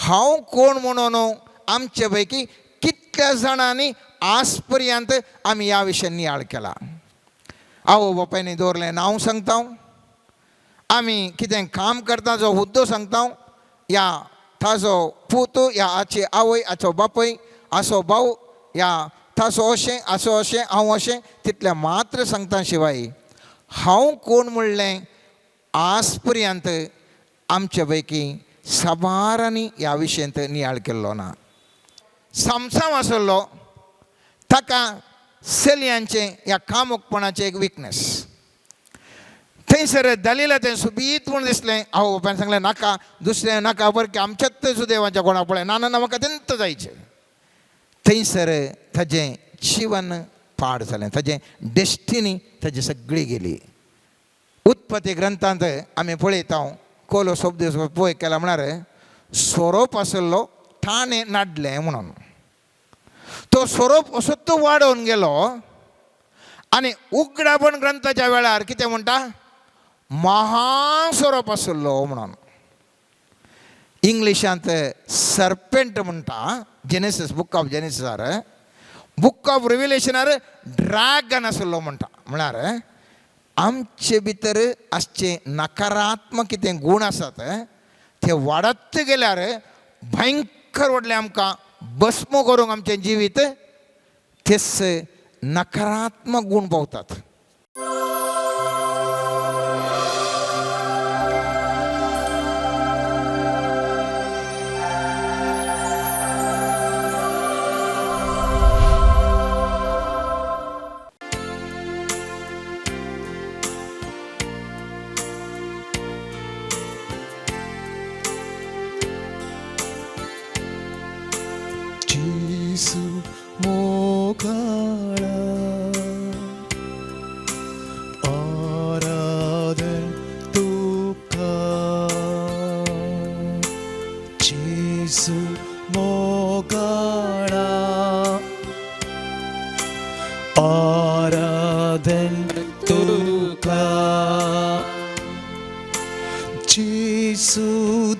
हांव कोण म्हणून आमचे पैकी कितल्या जाणांनी आज पर्यंत आमी ह्या विशयान नियाळ केला. आवय बापायनी दवरलें नांव सांगता, आमी कितें काम करता जो हुद्दो सांगता, या ताजो पूत या आची आवय आचो बापूय आसो भाव या तासो अशें आसो अशें हांव अशें तितलें मात्र सांगता. शिवाय हांव कोण म्हणलें आज पर्यंत आमचे पैकी साबारांनी ह्या विशयांत नियाळ केल्लो ना. सामसांव आसलो ताका चलयांचें ह्या कामुकपणाचें एक विकनेस. थंयसर दलिला तें सुबीत म्हूण दिसलें. आवय बापायन सांगलें नाका दुसरें नाका बरकें आमच्याच सुदेवाच्या कोणा पळय ना ना ना म्हाका तेंत जायचें. थंयसर ताजें जिवन पाड जालें, ताजें डेस्टिनी ताजी सगळी गेली. उत्पत्ती ग्रंथांत आमी पळयता कोलो शब्द पळय केला म्हळ्यार सोरोप आसलो ताणें नाडलें म्हणून. तो सोरोप असोच वाडोवन गेलो आनी उगडापण ग्रंथाच्या वेळार कितें म्हणटा महासोरोप आसलो म्हणून. इंग्लिशांत सर्पेंट म्हणटा जेनेसीस बुक ऑफ जेनेसिसार, बुक ऑफ रिविलेशनार ड्रॅगन आसलो म्हणटा. म्हळ्यार आमचे भितर आसचे नकारात्मक कितें गूण आसात ते वाडत गेल्यार भयंकर व्हडलें आमकां भस्म करूंक आमचें जिवीत तेच नकारात्मक गूण पावतात. जेसू मोगाळा आराधन तुका, जेसू मोगाळा आराधन तुका, जेसू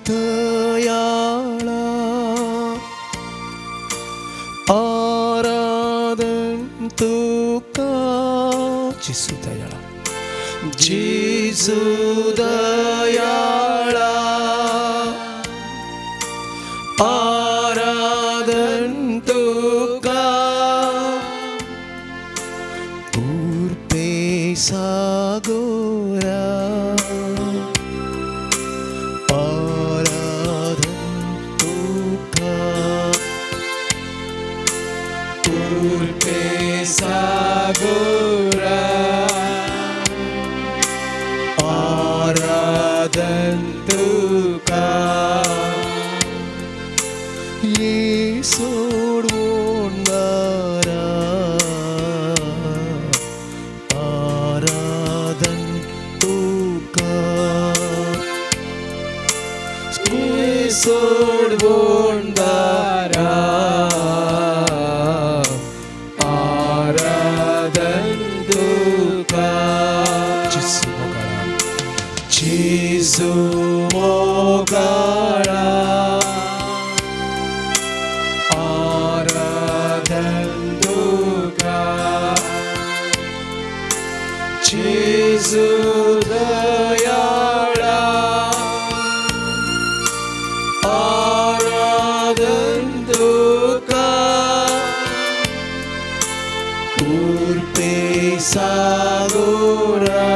दयाळा आराधन तुका, जेसू दयाळा, जेसू दयाळा आराधन तुका, उर्पे सागोरा आराधन तुका, उर्पे सागोरा आराधन तुका, ये सोडवून दारा आराधन तुका, ये सोडवून दारा आराधन तुका, जेसू मोगाळा, जेसू मोगाळा आराधन तुका, जेसू दयाळा आराधन तुका, उर्पे सागोरा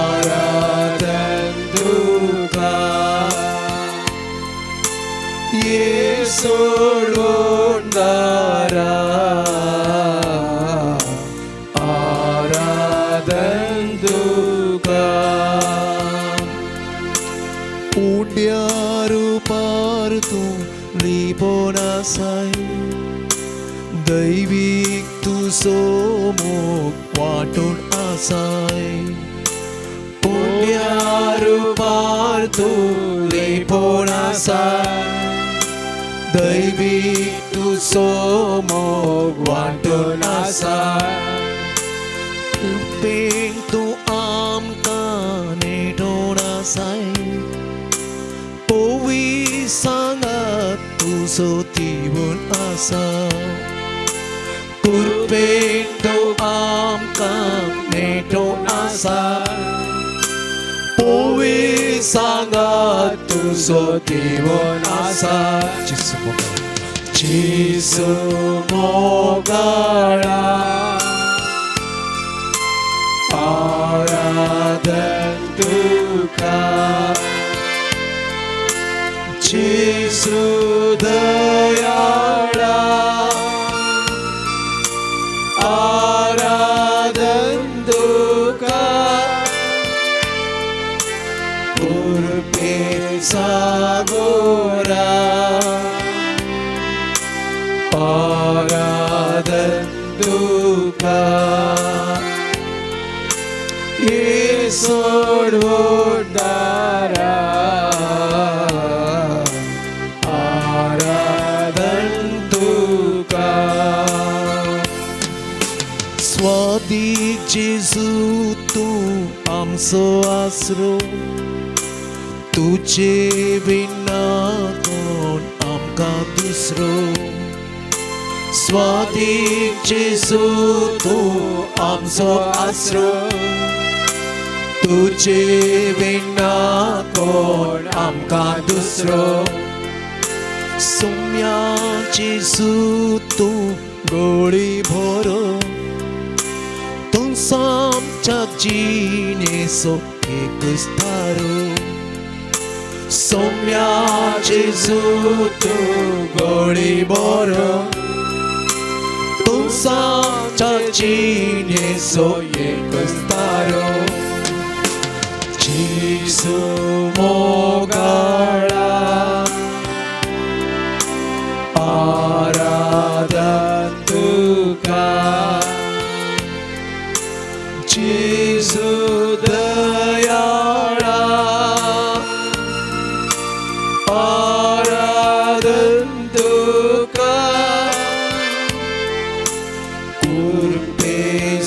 आराधन तुका, ये सोडवून दारा आराधन तुका, उड्या रुपार तूं लिपोन आसाय, दैवीक तुजो मोग वांटून आसाय, उड्या रुपार तूं लिपोन आसाय, दैवीक तुजो मोग वांटून आसाय, कृपेन तूं आमकां नेटोवन आसाय, तुजो दिवन आसा कुरपेन तूं आमकां नेटोवन आसा पोवी सांगात तुजो दिवन आसा जेजू मोगाळ. जेजू मोगाळा आराधन तुका जेजू दयाळा आराधन तुका कुरपे सागोरा आराधन तुका येसोडवोडारा आराधन तुका स्वादी जेजू तूं आमचो आसरो तुजे विना कोण आमकां दुसरो स्वादीक जेजू तूं आमचो आसरो तुजे विना कोण आमकां दुसरो सोम्या जेजू तूं गोळी भरो तूं आमच्या जिणेचो एकच थारो सोम्या जेजू तूं गोळी बरो तूं आमच्या जिणेचो एकच थारो जेजू मोगाळा आराधन तुका जेजू दयाळा आराधन तुका कुरपे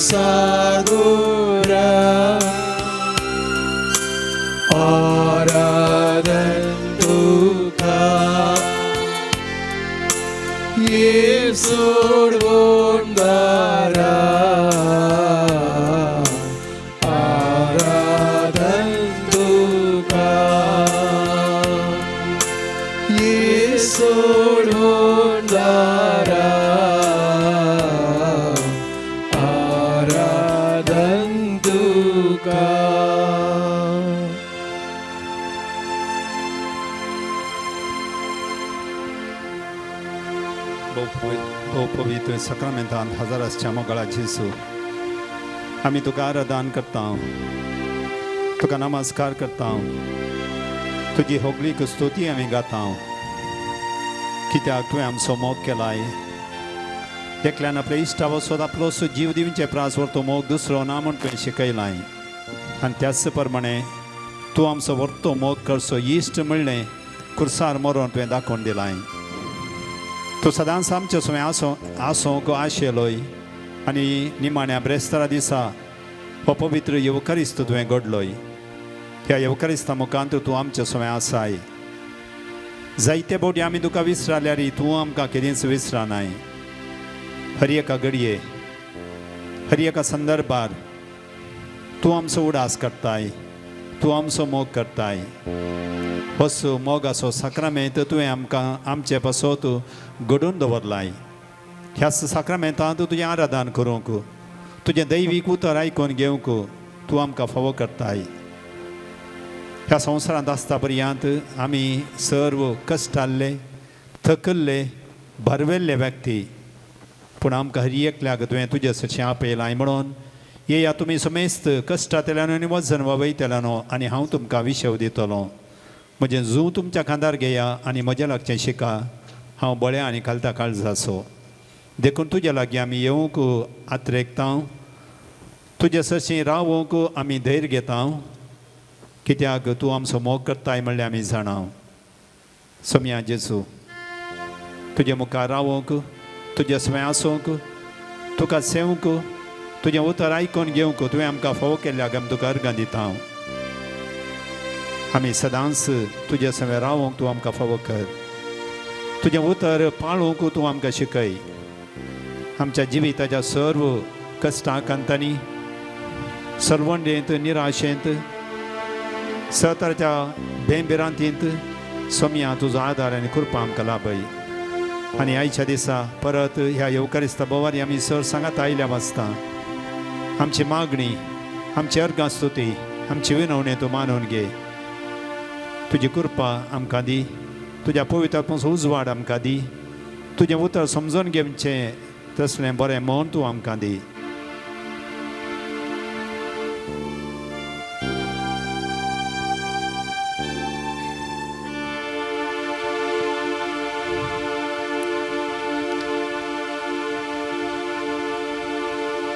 सागोरा आराधन तुका येसोडवोंदारा आराधन तुका येसोडवोंदारा आराधन तुका. भोव पवित्र सक्रामेंतान हजाराच्या मोगाळा जेजू, आमी तुका आराधन करता, तुका नमस्कार करता, तुजी होगळीक स्तुती आमी गाता, कित्याक तुवें आमचो मोग केलाय. एकल्यान आपल्या इश्टा वचत आपलो सो जीव दिवचे प्रास व्हरतो मोग दुसरो ना म्हूण तुवें शिकयलाय. आनी त्याच प्रमाणे तूं आमचो व्हरतो मोग करचो इश्ट म्हणलें कुर्सार मरोन तुवें दाखोवन दिलाय. तूं सदांच आमचे सुवें आसो आसूंक आशेलोय आनी निमाण्या ब्रेस्तारा दिसा हो पवित्र येवकारिस्त तुवें घडलोय. ह्या येवकारिस्ता मुखांत तूं आमचे सुवें आसाय. जायते बोटी आमी तुका विसराल्यार तूं आमकां केदींच विसरानाय. हर एका घडये हर एका संदर्भार तूं आमचो उडास करताय, तूं आमचो मोग करताय. होच मोगाचो साक्रामेंत तुवें आमकां आमचे पासत घडोवन दवरलाय. ह्याच साक्रामेंतांत तुजें आराधन करूंक, तुजें दैवीक उतर आयकून घेवंक तूं आमकां फावो करताय. ह्या संवसारांत आसता पर्यंत आमी सर्व कश्टाल्ले, थकल्ले, भरवेल्ले व्यक्ती, पूण आमकां हर एकल्याक तुवें तुजे सरशीं आपयलाय म्हणून येया तुमी समेस्त कश्टांतल्यान आनी वजन वावयतल्यानो आनी हांव तुमकां विशव दितलो. म्हजें जूं तुमच्या खांदार घेया आनी म्हज्या लागचें शिका. हांव बळ्या आनी खालता काळजाचो. देखून तुज्या लागीं आमी येवंक आत्रेकता, तुजे सरशीं रावूंक आमी धैर्य घेता, कित्याक तूं आमचो मोग करताय म्हणलें आमी जाणा. सोम्या जेजू, तुजे मुखार रावूंक, तुजे स्वयं आसूंक, तुका सेवंक, तुजें उतर आयकून घेवंक तुवें आमकां फावो केल्ल्याक आमी तुका अर्गां दिता. आमी सदांच तुजे सवें रावूंक तूं आमकां फावो कर. तुजें उतर पाळूंक तूं आमकां शिकय. आमच्या जिविताच्या सर्व कश्टाकांतांनी, सर्वंडेंत, निराशेंत, सतराच्या भेंभिरांतींत सोमया तुजो आदार आनी कृपा आमकां लाभय. आनी आयच्या दिसा परत ह्या येवकारिस्ता बोवारी आमी सर सांगात आयल्या वाचता आमची मागणी, आमची अर्गां स्तुती, आमची विनवणी तूं मानून घे. तुजी कृपा आमकां दी, तुज्या पवित्र आत्म्याचो उजवाड आमकां दी, तुजें उतर समजून घेवचें तसलें बरें मन तूं आमकां दी.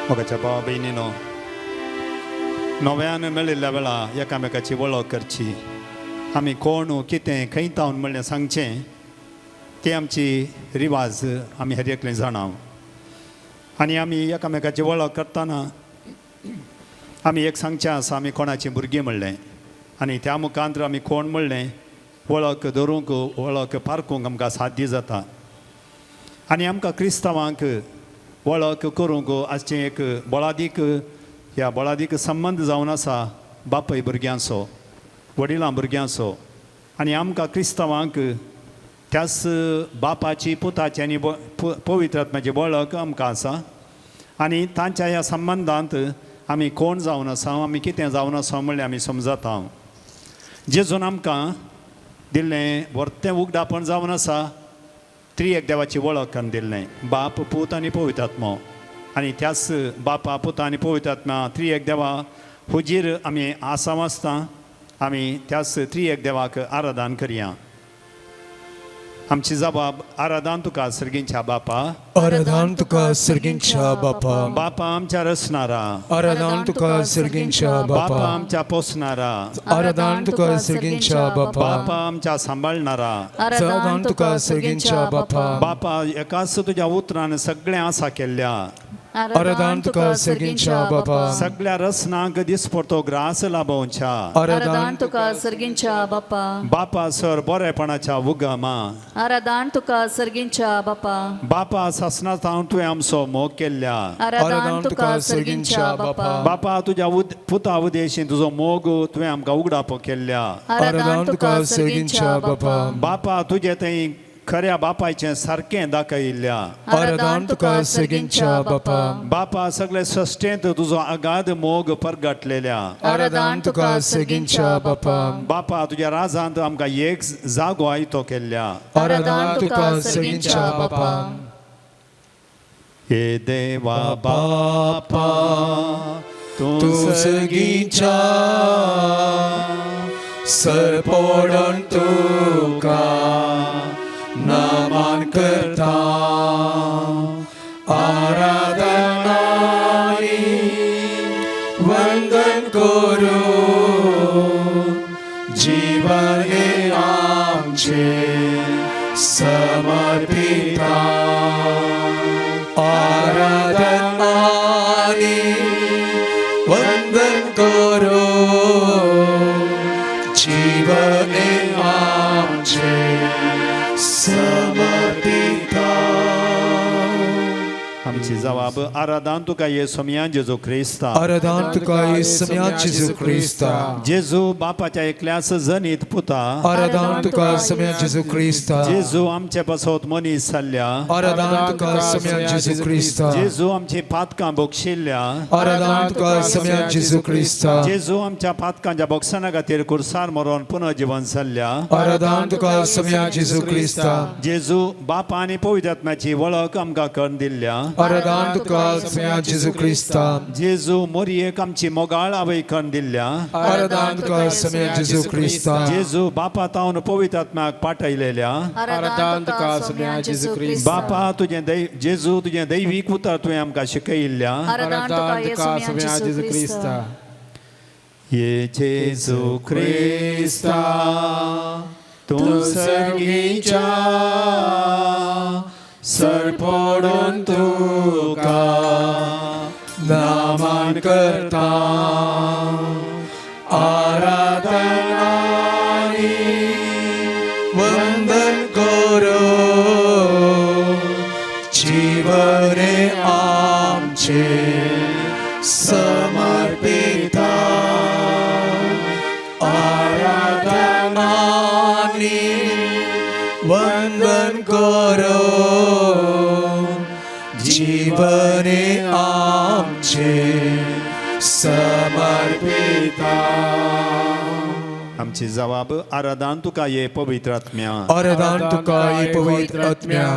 मोगाच्या भावा भयणीनो, नव्यान मेळिल्ल्या वेळा एकामेकाची वळख करची. आमी कोण, कितें, खंय तावन म्हणलें सांगचें, ती आमची रिवाज आमी हर एकलें जाणा. आनी आमी एकामेकाची वळख करतना आमी एक सांगचें आसा, आमी कोणाचीं भुरगीं म्हणलें, आनी त्या मुखांतर आमी कोण म्हणलें वळख धरूंक, वळख पारकूंक आमकां साध्य जाता. आनी आमकां क्रिस्तांवांक वळख करूंक आसचें एक बळादीक, ह्या बळादीक संबंद जावन आसा बापय भुरग्यांचो, वडिलां भुरग्यांचो. आनी आमकां क्रिस्तांवांक त्याच बापाची, पुताची आनी पवित्र आत्म्याची वळख आमकां आसा. आनी तांच्या ह्या संबंदांत आमी कोण जावन आसा, आमी कितें जावन आसा म्हणलें आमी समजता. जेजून आमकां दिल्लें व्हरतें उगडापण जावन आसा त्रिएक देवाची वळख करून दिल्लें, बाप, पूत आनी पवित्र आत्मो. आनी त्याच बापा, पुता आनी पवित्र आत्मा त्रिएक देवा हुजीर आमी आसा वाचता, आमी त्याच त्रिएक देवाक आराधन करया. आमची जबाब आराधन तुका सर्गींच्या बापा, आराधन तुका सर्गींच्या बापा, बापा आमच्या रचणारा, आराधन तुका सर्गींच्या बापा बापा, आमच्या पोसणारा, आराधन तुका सर्गींच्या बापा, बापा आमच्या सांबाळणारा, आराधन तुका सर्गींच्या बापा, बापा एकाच तुज्या उतरान सगळें आसा केल्ल्या, आराधन तुका सर्गींच्या बापा, सगळ्या रचनांक दिसपडतो ग्रास लाभोवच्या, आराधन तुका सर्गींच्या बापा, बापा सर बरेपणाच्या उगमा, आराधन तुका सर्गींच्या बापा, बापा सासनांत तुवें आमचो मोग केल्ल्या, आराधन तुका सर्गींच्या बापा, बापा तुज्या पुता उदेशी तुजो मोग तुवें आमकां उगडापो केल्ल्या, आराधन तुका सर्गींच्या बापा, बापा तुजे थंय खऱ्या बापायचें सारकें दाखयिल्ल्या, आराधन तुका सर्गींच्या बापा, बापा सगळे सश्टेंत तुजो अगाध मोग परगटलेल्या, आराधन तुका सर्गींच्या बापा, बापा तुज्या राजांत आमकां एक जागो आयतो केल्ल्या. आराधन तुका सर्गींच्या बापा. हे देवा बापा तूं सर्गींच्या सरपोडण तुका नमन करता, आराधन आनी वंदन करू, जीवन हे आमचे समर्पिता, आराधन आनी वंदन करू, जीवन हे आमचे समर्पिता. आमची जबाब आराधन तुका ये सोमयान जेजू क्रिस्ता, आराधन तुका येसम्या जेजू क्रिस्ता, जेजू बापाच्या एकल्याच जनीत पुता, आराधन तुका सम्या जेजू क्रिस्ता, जेजू आमचे पासत मनीस जाल्ल्या, आराधन तुका सम्या जेजू क्रिस्ता, जेजू आमची पातकां बक्षिल्ल्या, आराधन तुका सम्या जेजू क्रिस्ता, जेजू आमच्या पातकांच्या बक्षणा खातीर कुर्सार मरोन पुनर्जीवन जाल्ल्या, आराधन तुका सम्या जेजू क्रिस्ता, जेजू बापा आनी पवित्र आत्म्याची वळख आमकां करून दिल्ल्या, आराधन तुका सम्या जेजू क्रिस्ता, जेजू मोरयेक आमची मोगाळ आवय करून दिल्ल्या, आराधन तुका सम्या जेजू क्रिस्ता, जेजू बापा तावन पवित्र आत्म्याक पाठयलेल्या, आराधन तुका सम्या जेजू क्रिस्ता, बापा तुजें जेजू तुजें दैवीक उतर तुवें आमकां शिकयिल्ल्या, आराधन तुका सम्या जेजू क्रिस्ता. ये जेजू क्रिस्ता तूं सर्गीच्या सरपोडून तुका नमन करता, आराधन आनी वंदन करू, आनी वंदन करो जीवने आमचे समर्पिता. आमची जवाब आराधन तुका ये पवित्र आत्म्या. आराधन तुका हे पवित्र आत्म्या.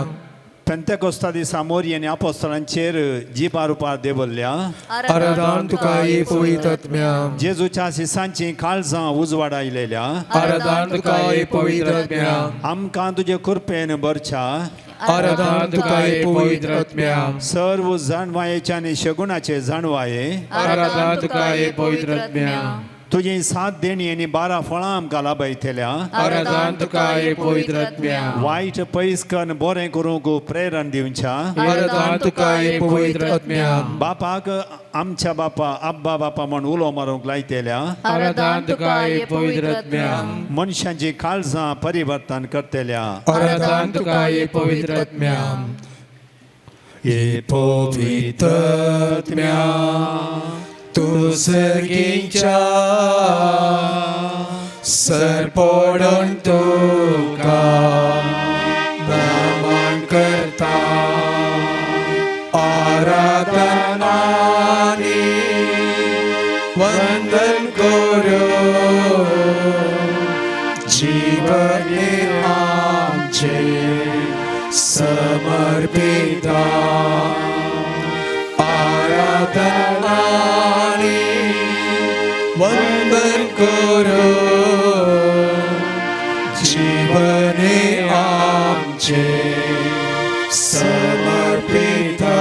पेंतेकोस्ता दिसा मोरये आनी आपोस्तलांचेर जिबा रुपार देवल्ल्या आराधन तुका हे पवित्र आत्म्या. जेजूच्या शिसांची काळजां उजवाडायलेल्या आराधन तुका हे पवित्र आत्म्या. आमकां तुजे कृपेन भरच्या आराधन तुका हे पवित्र आत्म्या. सर्व जाणवायेचे आनी शगुणाचे जाणवाये आराधन तुका हे पवित्र आत्म्या. तुजी सात देणी आनी 12 फळां आमकां लाभयतल्या आराधन तुका हे पवित्र आत्म्या. वायट पयस कन्न बरें करूंक प्रेरण दिवच्या आराधन तुका हे पवित्र आत्म्या. बापाक आमच्या बापा आब्बा बापा म्हण उलो मारूंक लायतल्या आराधन तुका हे पवित्र आत्म्या. मनशांची काळजां परिवर्तन करतल्या आराधन तुका हे पवित्र आत्म्या. हे पवित्र आत्म्या तूं सर्गीच्या सरपडून तुका नमन करता. आराधन आनी वंदन करो जीवने आमचे समर्पिता. आराधन आनी वंदन करो जीवने आमचे समर्पिता.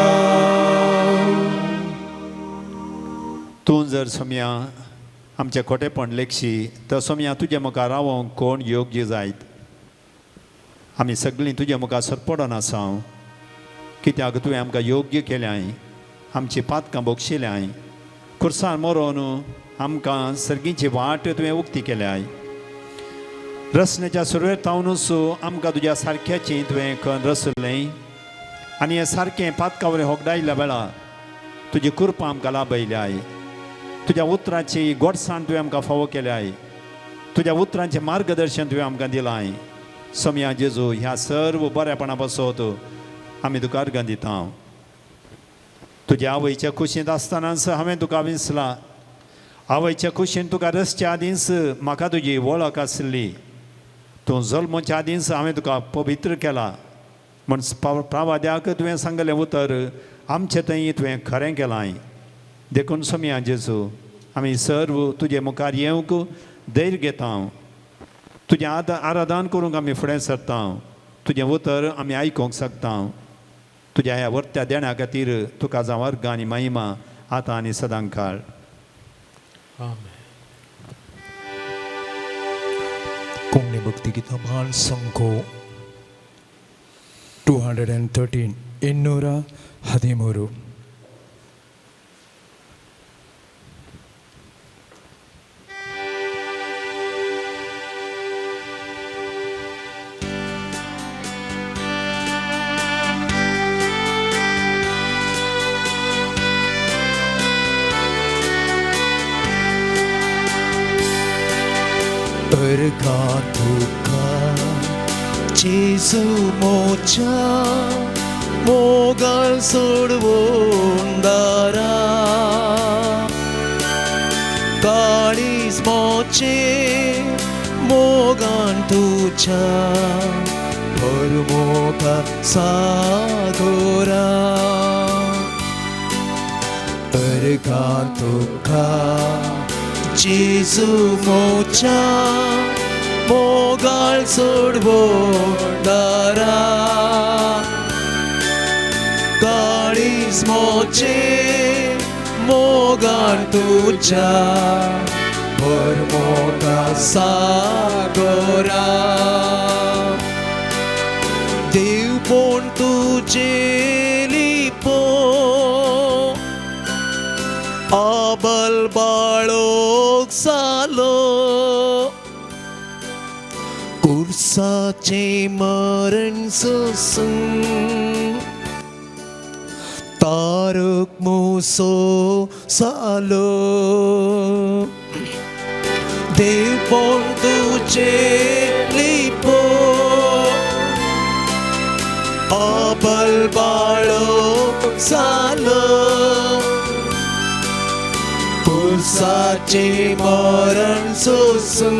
तूं जर सोम्या आमचें खोटेपण लेखशी तर सोम्या तुजे मुखार रावोंक कोण योग्य जायत. आमी सगळीं तुजे मुखार सरपडोन आसा कित्याक तुवें आमकां योग्य केल्याय, आमची पातकां भोगशिल्याय, खुर्सान मरोन आमकां सर्गीची वाट तुवें उक्ती केल्याय. रचनेच्या सुरवेर तावनूच आमकां तुज्या सारक्याची तुवें खण रचलें आनी हें सारकें पातकां वरवीं होगडायल्या वेळा तुजी कृपा आमकां लाभयल्याय. तुज्या उतराची गोडसाण तुवें आमकां फावो केल्याय, तुज्या उतरांचें मार्गदर्शन तुवें आमकां दिलाय. सोम्या जेजू ह्या सर्व बरेपणा पासत आमी तुका अर्गां दिता. तुज्या आवयच्या कुशींत आसतनाच हांवें तुका विंचला. आवयच्या कुशीन तुका रसच्या आदींच म्हाका तुजी वळख आसली. तूं जल्मच्या आदींच हांवें तुका पवित्र केला म्हण प्रावाद्याक तुवें सांगलें उतर आमचें थंय तुवें खरें केलां. देखून सोम्या जेजू आमी सर्व तुजे मुखार येवंक धैर्य घेता. तुजें आराधन करूंक आमी फुडें सरता. तुजें उतर आमी आयकूंक शकता. तुज्या ह्या वर्त्या देण्या खातीर तुका जावं अर्गां आनी महिमा आतां आनी सदां काळ. कोंकणी भक्ती गीतां म्हान संको 213 213. अर्गां तुका जेजू मोच्या मोगाळ सोडवून दारा काळीज मोचे मोगान तुज्या भरमोगा सागोरा. अर्गां तुका जेजू मोच्या मोगाळ सोडवून दारा काळीज मोचे मोगान तुज्या भरमोगा सागोरा. देवपण तुजें लिपो आबल बाळोक सालो कुर्साचें मरण सोसून तारक मुसो सालो. देवपण तुजें लिपो अबल बाळो जालो पुरसाचे मरण सोसून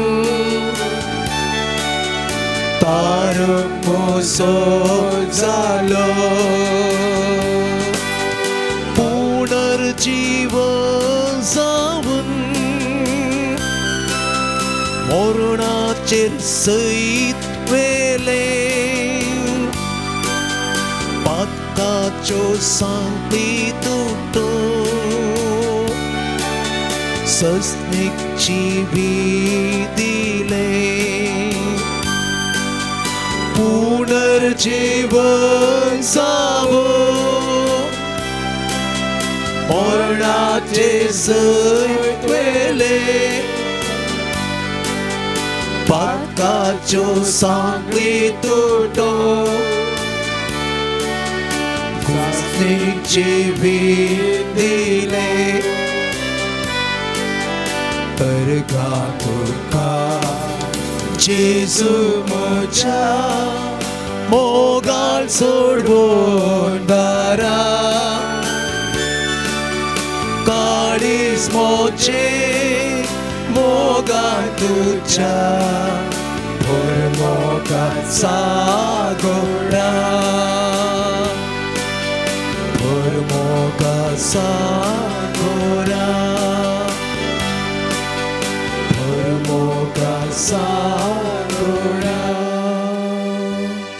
तारक मोसो जालो पुनर्जीवन जावन मरणाचेर सयत वेले पातकाच्यो सांगली तुटो सस्नीक जिवी दिले पुनर्जीवन जावो मरणाचे सयत वेले पातकाच्यो सांगली तुटो सस्नीक जिवी दिले अर्घा तुका जेजू म्हज्या मोगाळ सोडवून दारा काळीज मोचे मोगान तुज्या भर मोगाचा गोडा भर मोगाचा गोडा भर मोगाचा गोडा.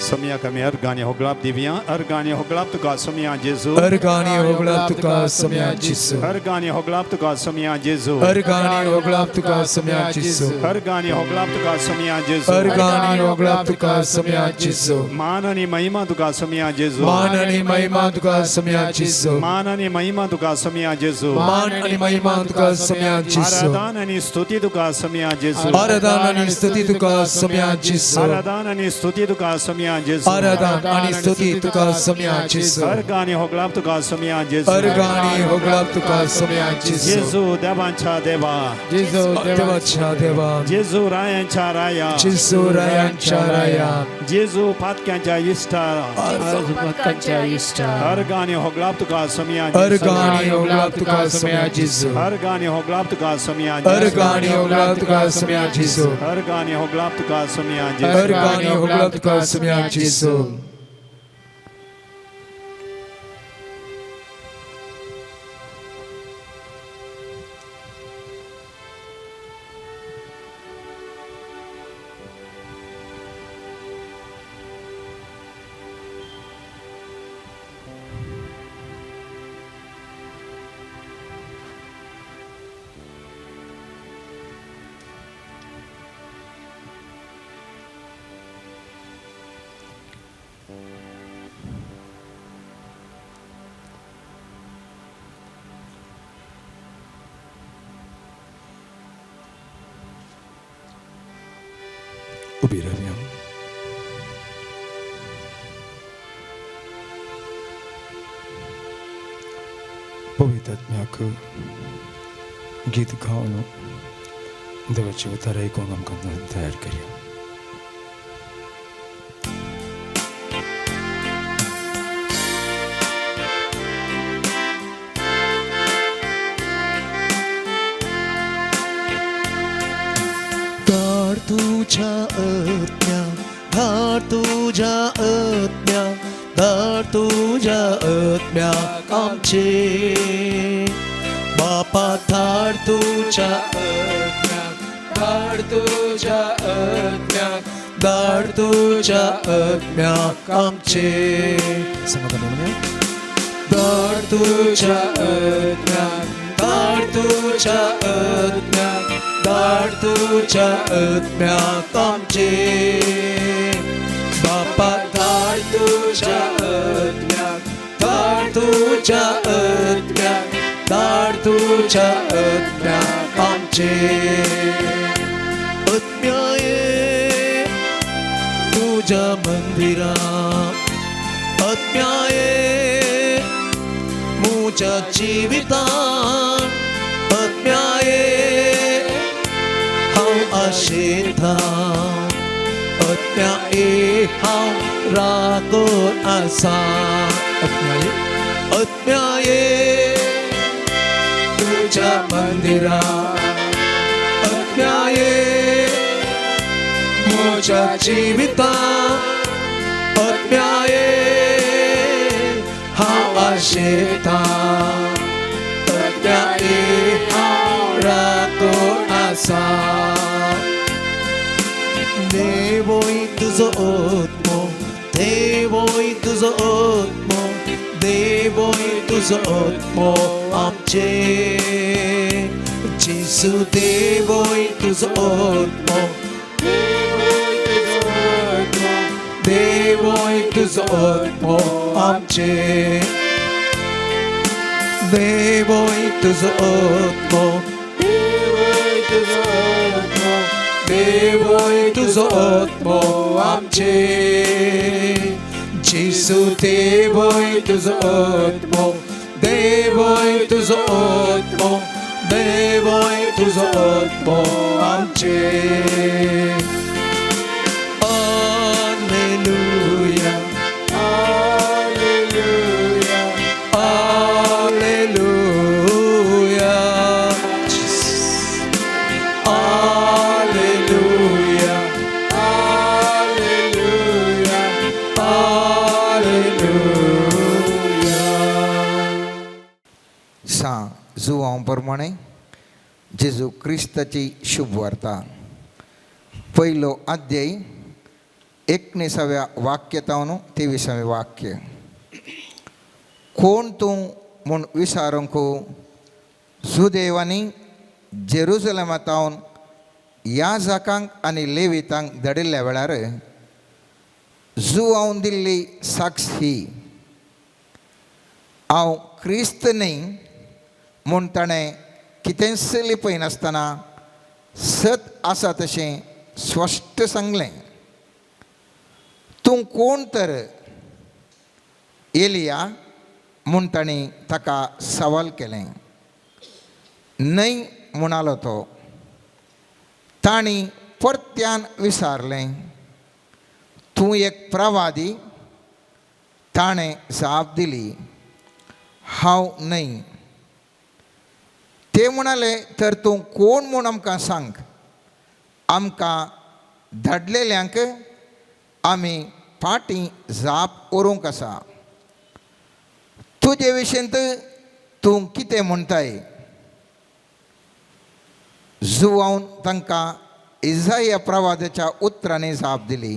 सोम्याक आमी अर्गांनी होगळाप दिवया. अर्गांनी होगळाप तुका सोम्या जेजू. अर्गांनी होगळाप तुका सोम्या जेजू. अर्गांनी होगळाप तुका सोम्या जेजू. अर्गांनी होगळाप तुका सोम्या जेजू. अर्गांनी होगळाप तुका सोम्या जेजू. अर्गांनी होगळाप तुका सोम्या जेजू. मान आनी महिमा तुका सोम्या जेजू. मान आनी महिमा तुका सोम्या जेजू. मान आनी महिमा तुका सोम्या जेजू. मान आनी महिमा तुका सोम्या जेजू. आराधन आनी स्तुती तुका सोम्या जेजू. आराधन आनी स्तुती तुका सोम्या जेजू. आराधन आनी स्तुती तुका सोम्या जेजू. आराधन आनी स्तुती तुका सोम्या जेजू. अर्गांनी होगळाप तुका सोम्या जेजू. अर्गांनी होगळाप तुका सोम्या जेजू. जेजू देवांच्या देवा. जेजू देवाच्या देवा. जेजू रायांच्या राया. जेजू रायांच्या राया. जेजू पातक्यांच्या इश्टा. पातकांच्या इश्टा. अर्गांनी होगळाप तुका सोम्या जेजू. अर्गांनी होगळाप तुका सोम्या जेजू. अर्गांनी होगळाप तुका सोम्या जेजू. अर्गांनी होगळाप तुका सोम्या जेजू. अर्गांनी होगळाप तुका सोम्या जेजू. अर्गांनी होगळाप तुका सोम्या जेजू. उभी रावया. पवित्र आत्म्याक गीत गावन देवाची उतार आयकूंक आमकां तयार करया. धाड तुझ्या आत्म्या, धाड तुझ्या आत्म्या, धाड तुझ्या आत्म्या आमचे बापा. धाड तुझ्या आत्म्या, धाड तुझ्या आत्म्या, धाड तुझ्या आत्म्या आमचे. समाधान म्हणूया. धाड तुझ्या आत्म्या, धाड तुझ्या आत्म्या, धाड तुझ्या आत्म्या आमचे बापा. धाड तुझ्या आत्म्या, धाड तुझ्या आत्म्या, धाड तुझ्या आत्म्या आमचे. आत्म्या ये तुझ्या मंदिरा, आत्म्या ये म्हज्या जिवितान, आत्म्या ये हांव आशेता, आत्म्या हांव राखून आसा. आत्म्या आत्म्या तुज्या मंदिरा, आत्म्या म्हज्या जिविता, आत्म्या हांव आशेता, आत्म्या हांव राखून आसा. देवोय तुजो आत्मो, देवोय तुजो आत्मो, देवोय तुजो आत्मो आमचे. जेसू देवोय तुजो आत्मो, देवोय तुजो आत्मो आमचे. देवोय तुजो आत्मो, देवोय तुजो आत्मो आमचे. जेसू देवोय तुजो आत्मो, देवोय तुजो आत्मो, देवोय तुजो आत्मो आमचे. Alleluia, Alleluia, Alleluia, Alleluia, Alleluia, Alleluia. सा जुवां प्रमाणे जेजू क्रिस्ताची शुभ वार्ता, पयलो अध्याय, एकुणिसाव्या वाक्य तावन 23वें वाक्य. कोण तूं म्हूण विचारूंक जुदेवांनी जेरुजलमा तावन याजकांक आनी लेवितांक धाडिल्ल्या वेळार जुवावन दिल्ली साक्ष ही, हांव क्रिस्त न्हय म्हूण ताणें कितेंच लिपयनासतना सत आसा तशें स्पश्ट सांगलें. तूं कोण तर एलिया म्हूण तांणी ताका सवाल केलें. न्हय म्हणालो तो. तांणी परत्यान विचारलें, तूं एक प्रवादी? ताणें जाप दिली, हांव न्हय. ते म्हणाले, तर तूं कोण म्हूण आमकां सांग, आमकां धाडलेल्यांक आमी फाटीं जाप व्हरूंक आसा. तुजे विशींत तूं कितें म्हणटाय? जुवावन तांकां इजाया प्रवादाच्या उतरांनी जाप दिली,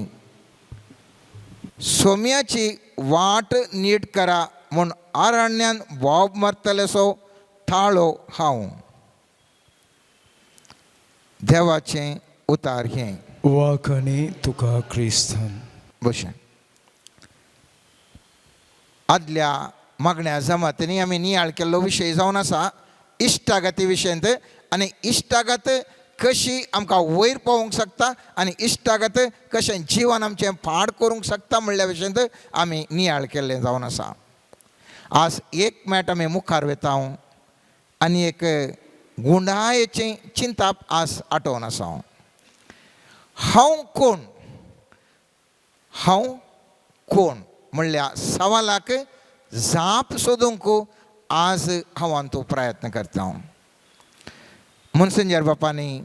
सोम्याची वाट नीट करा म्हूण आरण्यान बोब मारतलेसो थाळो हांव. देवाचें उतार हें. वाखणी तुका क्रिस्तान. बशें आदल्या मागण्या जमातींनी आमी नियाळ केल्लो विशय जावन आसा इश्टागती विशयांत, आनी इश्टागत कशी आमकां वयर पावोवंक शकता आनी इश्टागत कशें जिवन आमचें पाड करूंक शकता म्हणल्या विशयांत आमी नियाळ केल्लें जावन आसा. आज एक मेट आमी मुखार वता आनी एक गुंडायेचें चिंताप आज आठोवन आसा. हांव कोण, हांव कोण म्हणल्या सवालाक जाप सोदूंक आज हांव तो प्रयत्न करता. मनसंजर बापांनी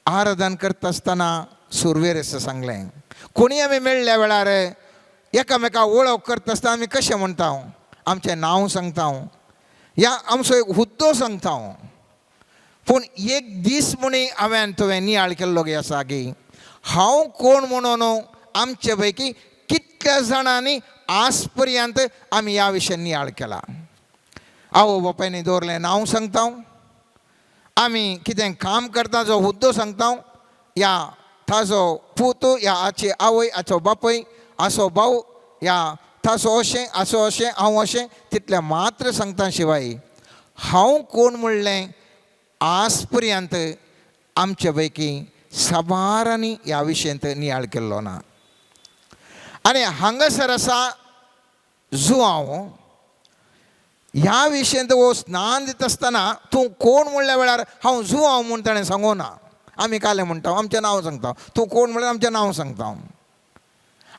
आराधन करता आसतना सुरवेर सांगलें, कोणी आमी मेळ्ळ्या वेळार एकामेका वळख करता आसतना आमी कशें म्हणटा, आमचें नांव सांगता या आमचो एक हुद्दो सांगता. पूण एक दीस म्हणी हांवें तुवें नियाळ केल्लो गे आसा की हांव कोण म्हणून आमचे पैकी कितल्या जाणांनी आज पर्यंत आमी ह्या विशयान नियाळ केला. आवय बापायनी दवरलें नांव सांगता, आमी कितें काम करता जो हुद्दो सांगता, या ताजो पूत या आची आवय आचो बापूय आसो भाव या ताचो अशें आसो अशें हांव अशें तितलें मात्र सांगता. शिवाय हांव कोण म्हणलें आज पर्यंत आमचे पैकी साबारांनी ह्या विशयांत नियाळ केल्लो ना. आनी हांगासर आसा जुआंव ह्या विशयांत हो स्नान दिता आसतना तूं कोण म्हणल्या वेळार हांव जुआंव म्हूण ताणें सांगूं ना. आमी कालें म्हणटा आमचें नांव सांगता, तूं कोण म्हणल्यार आमचें नांव सांगता.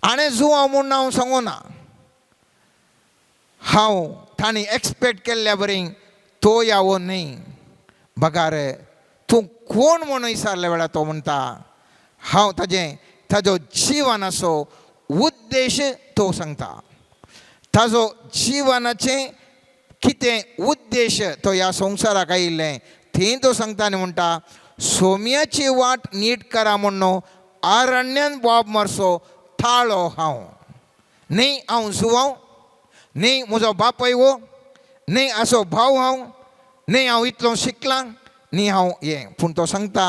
आनी जुवांव म्हूण हांव सांगूना, हांव तांणी एक्सपेक्ट केल्ल्या बरी तो यावो न्हय, बगार तूं कोण म्हूण विचारल्या वेळार तो म्हणटा हांव ताजें ताजो जिवनाचो उद्देश तो सांगता. ताजो जिवनाचें कितें उद्देश तो ह्या संवसाराक आयिल्लें थंय तो सांगता आनी म्हणटा सोम्याची वाट नीट करा म्हूण आरण्यान बोब मारसो थाळो हांव. न्ही हांव जुवांव, न्ही म्हजो बापूय वो, न्ही असो भाव हांव, न्ही हांव इतलो शिकलां, न्ही हांव हें. पूण तो सांगता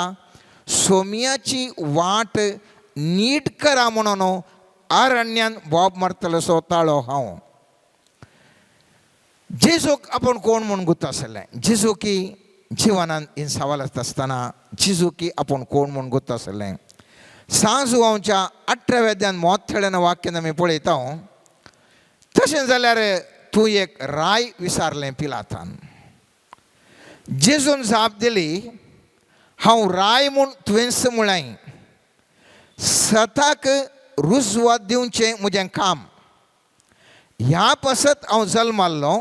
सोम्याची वाट नीट करा म्हणून आरण्यान बोब मारतलोसो ताळो हांव. जेजूक आपूण कोण म्हूण गुत्त आसलें. जेजू की जिवनान इन सवाल आसता आसतना जेजू की आपूण कोण म्हूण गुत्त आसलें. सांजुवांच्या 18व्या अध्यायान मोठ्यान वाक्यान आमी पळयता. तशें जाल्यार तूं एक राय विचारलें पिलातान. जेजून जाप दिली हांव राय म्हूण तुवेंच म्हळें, सताक रुजवात दिवचें म्हजें काम, ह्या पासत हांव जल्माल्लो,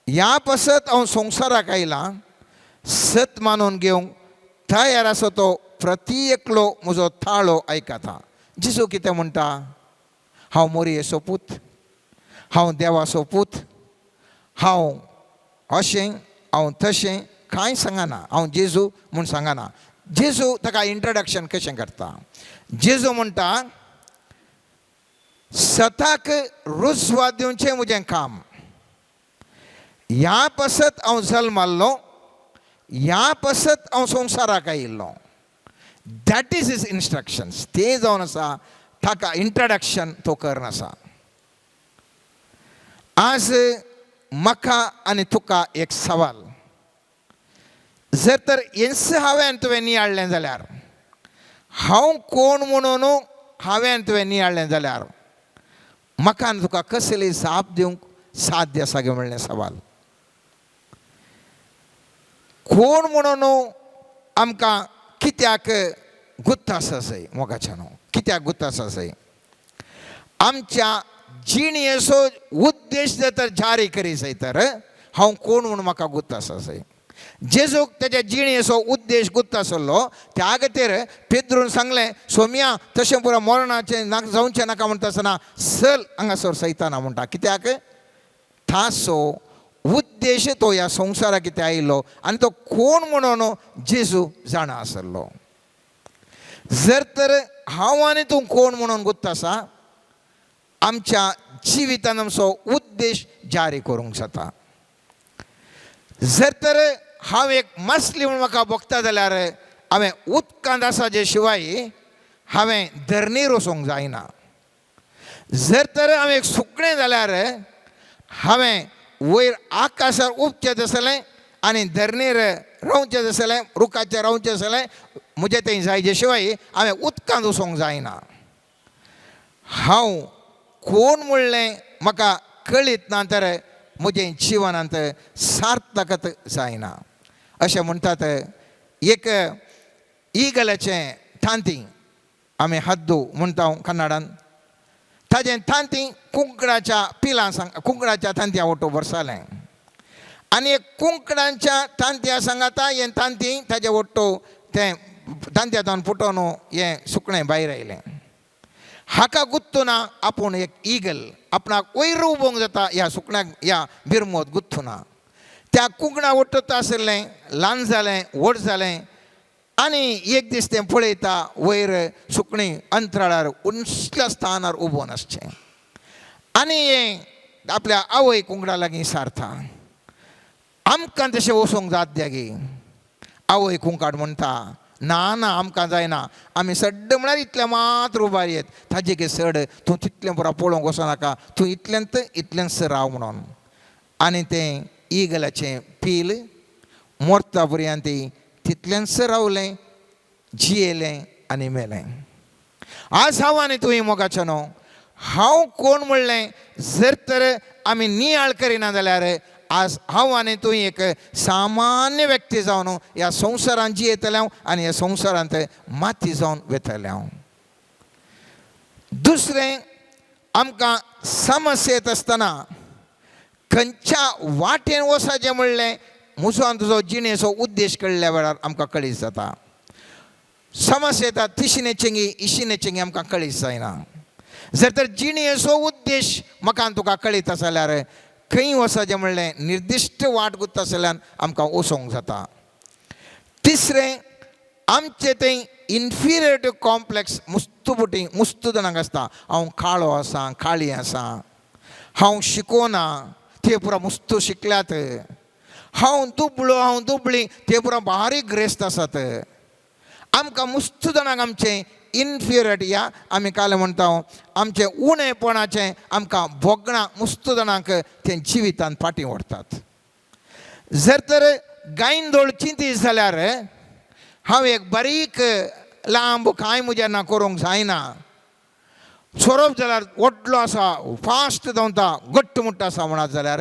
ह्या पासत हांव संवसाराक आयलां, सत मानून घेवंक तयार आसा तो प्रती एकलो म्हजो ताळो आयकता. जेजू कितें म्हणटा, हांव मोरयेचो पूत, हांव देवाचो पूत, हांव अशें हांव तशें कांय सांगना, हांव जेजू म्हूण सांगना. जेजू ताका इंट्रोडक्शन कशें करता, जेजू म्हणटा सताक रुजवात दिवचें म्हजें काम, ह्या पासत हांव जल्माल्लो, ह्या पासत हांव संवसाराक आयिल्लो. That is his instructions. तें जावन आसा ताका इंट्रोडक्शन तो करन आसा. आज म्हाका आनी तुका एक सवाल, जर तर हेंच हांवें तुवें नियाळ्ळें जाल्यार, हांव कोण म्हणून हांवें तुवें नियाळ्ळें जाल्यार म्हाका आनी तुका कसली जाप दिवंक साध्य आसा गे म्हणलें सवाल. कोण म्हणून आमकां कित्याक गुत्त आसा सय मोगाच्या न्हू, कित्याक गुत्त आसा सय आमच्या जिणेचो उद्देश जर तर जारी करी जाय तर हांव कोण म्हूण म्हाका गुत्त आसा सय. जेजूक तेज्या जिणेचो उद्देश गुत्त आसलो, त्या खातीर पेद्रून सांगलें सोम्या तशें पुरो मरणाचें नाका जावचें नाका म्हणटा आसतना चल हांगासर सैताना म्हणटा. कित्याक ताचो उद्देश तो ह्या संवसाराक कितें आयिल्लो आनी तो कोण म्हणून जेजू जाणा आसलो. जर तर हांव आनी तूं कोण म्हणून गुत्त आसा, आमच्या जिवितान आमचो उद्देश जारी करूंक जाता. जर तर हांव एक मासली म्हूण म्हाका भोगता जाल्यार हांवें उदकांत आसा जे शिवाय हांवें धरणीर वचूंक जायना. जर तर हांवें एक सुकणें जाल्यार हांवें वयर आकाशार उपचें आसलें आनी धरणीर रावचें आसलें, रुखाचेर रावचें आसलें, म्हजें थंय जायचे शिवाय हांवें उदकांत वचूंक जायना. हांव कोण म्हणलें म्हाका कळीत ना तर म्हजें जिवनांत सार्थकत जायना. अशें म्हणटात एक इगलाचें तांती आमी हद्दू म्हणटा कन्नडान, ताजें तांती कुंकडाच्या पिलां सांग कुंकडाच्या तांतयां वटो भरसालें आनी एक कुंकडांच्या तांतयां सांगाता हें तांती ताजे वट्टो तें तांतयां फुटोवन हें सुकणें भायर आयलें. हाका गुत्तुना आपूण एक इगल आपणाक वयर उबोवंक जाता ह्या सुकण्याक ह्या बिरमोत गुत्तुना. त्या कुंकणा वट्टो आशिल्लें ल्हान जालें व्हड जालें आनी एक दीस तें पळयता वयर सुकणीं अंतराळार उंचल्या स्थानार उबोवन आसचें आनी हें आपल्या आवय कुंकडा लागीं सारता, आमकां तशें वचूंक जात द्यागी. आवय कुंकाट म्हणटा ना ना आमकां जायना, आमी सड्ड म्हळ्यार इतलें मात्र उबार येत ताजे गे सड तूं तितलें पुरो पळोवंक वचनाका, तूं इतल्यांत इतलेंच राव म्हणून. आनी तें इगलाचें पील मोरता पर्यंत तितलेंच रावलें, जियेलें आनी मेलें. आज हांव आनी तुवें मोगाचें न्हू हांव कोण म्हणलें जर तर आमी नियाळ करिना जाल्यार आज हांव आनी तूं एक सामान्य व्यक्ती जावन ह्या संवसारांत जियेतलें हांव आनी ह्या संवसारांत माती जावन वतलें हांव. दुसरें, आमकां समस्या येत आसतना खंयच्या वाटेन वचपाचें म्हणलें म्हजो आनी तुजो जिणेचो उद्देश कळ्ळ्या वेळार आमकां कळीत जाता. समस्या येता तिशीने चेंगी इशीने चेंगी आमकां कळीत जायना. जर तर जिणेचो उद्देश म्हाका आनी तुका कळीत आसा जाल्यार खंय वचपाचें म्हणलें निर्दिश्ट वाट गुत्त आसल्यान आमकां वचोंक जाता. तिसरें, आमचें थंय इन्फिरियरिटी कॉम्प्लेक्स मुस्तू पुटी मुस्तू जाणांक आसता. हांव काळो आसा, काळी आसा, हांव शिकोना, ते पुरा मुस्तू शिकल्यात, हांव दुबळो, हांव दुबळी, ते पुरा बारीक ग्रेस्त आसात. आमकां मुस्तू जाणांक आमचें इन्फिरियरिटी ह्या आमी काल म्हणटा आमचें उणेपणाचें आमकां भोगणां मुस्तू जाणांक तें जिवितान फाटीं व्हरतात. जर तर गायंदोळ चिंतीत जाल्यार हांव एक बारीक लांब कांय म्हज्या ना करूंक जायना, सोरोप जाल्यार व्हडलो आसा, फास्ट धांवता, घट्ट मुट्ट आसा म्हणत जाल्यार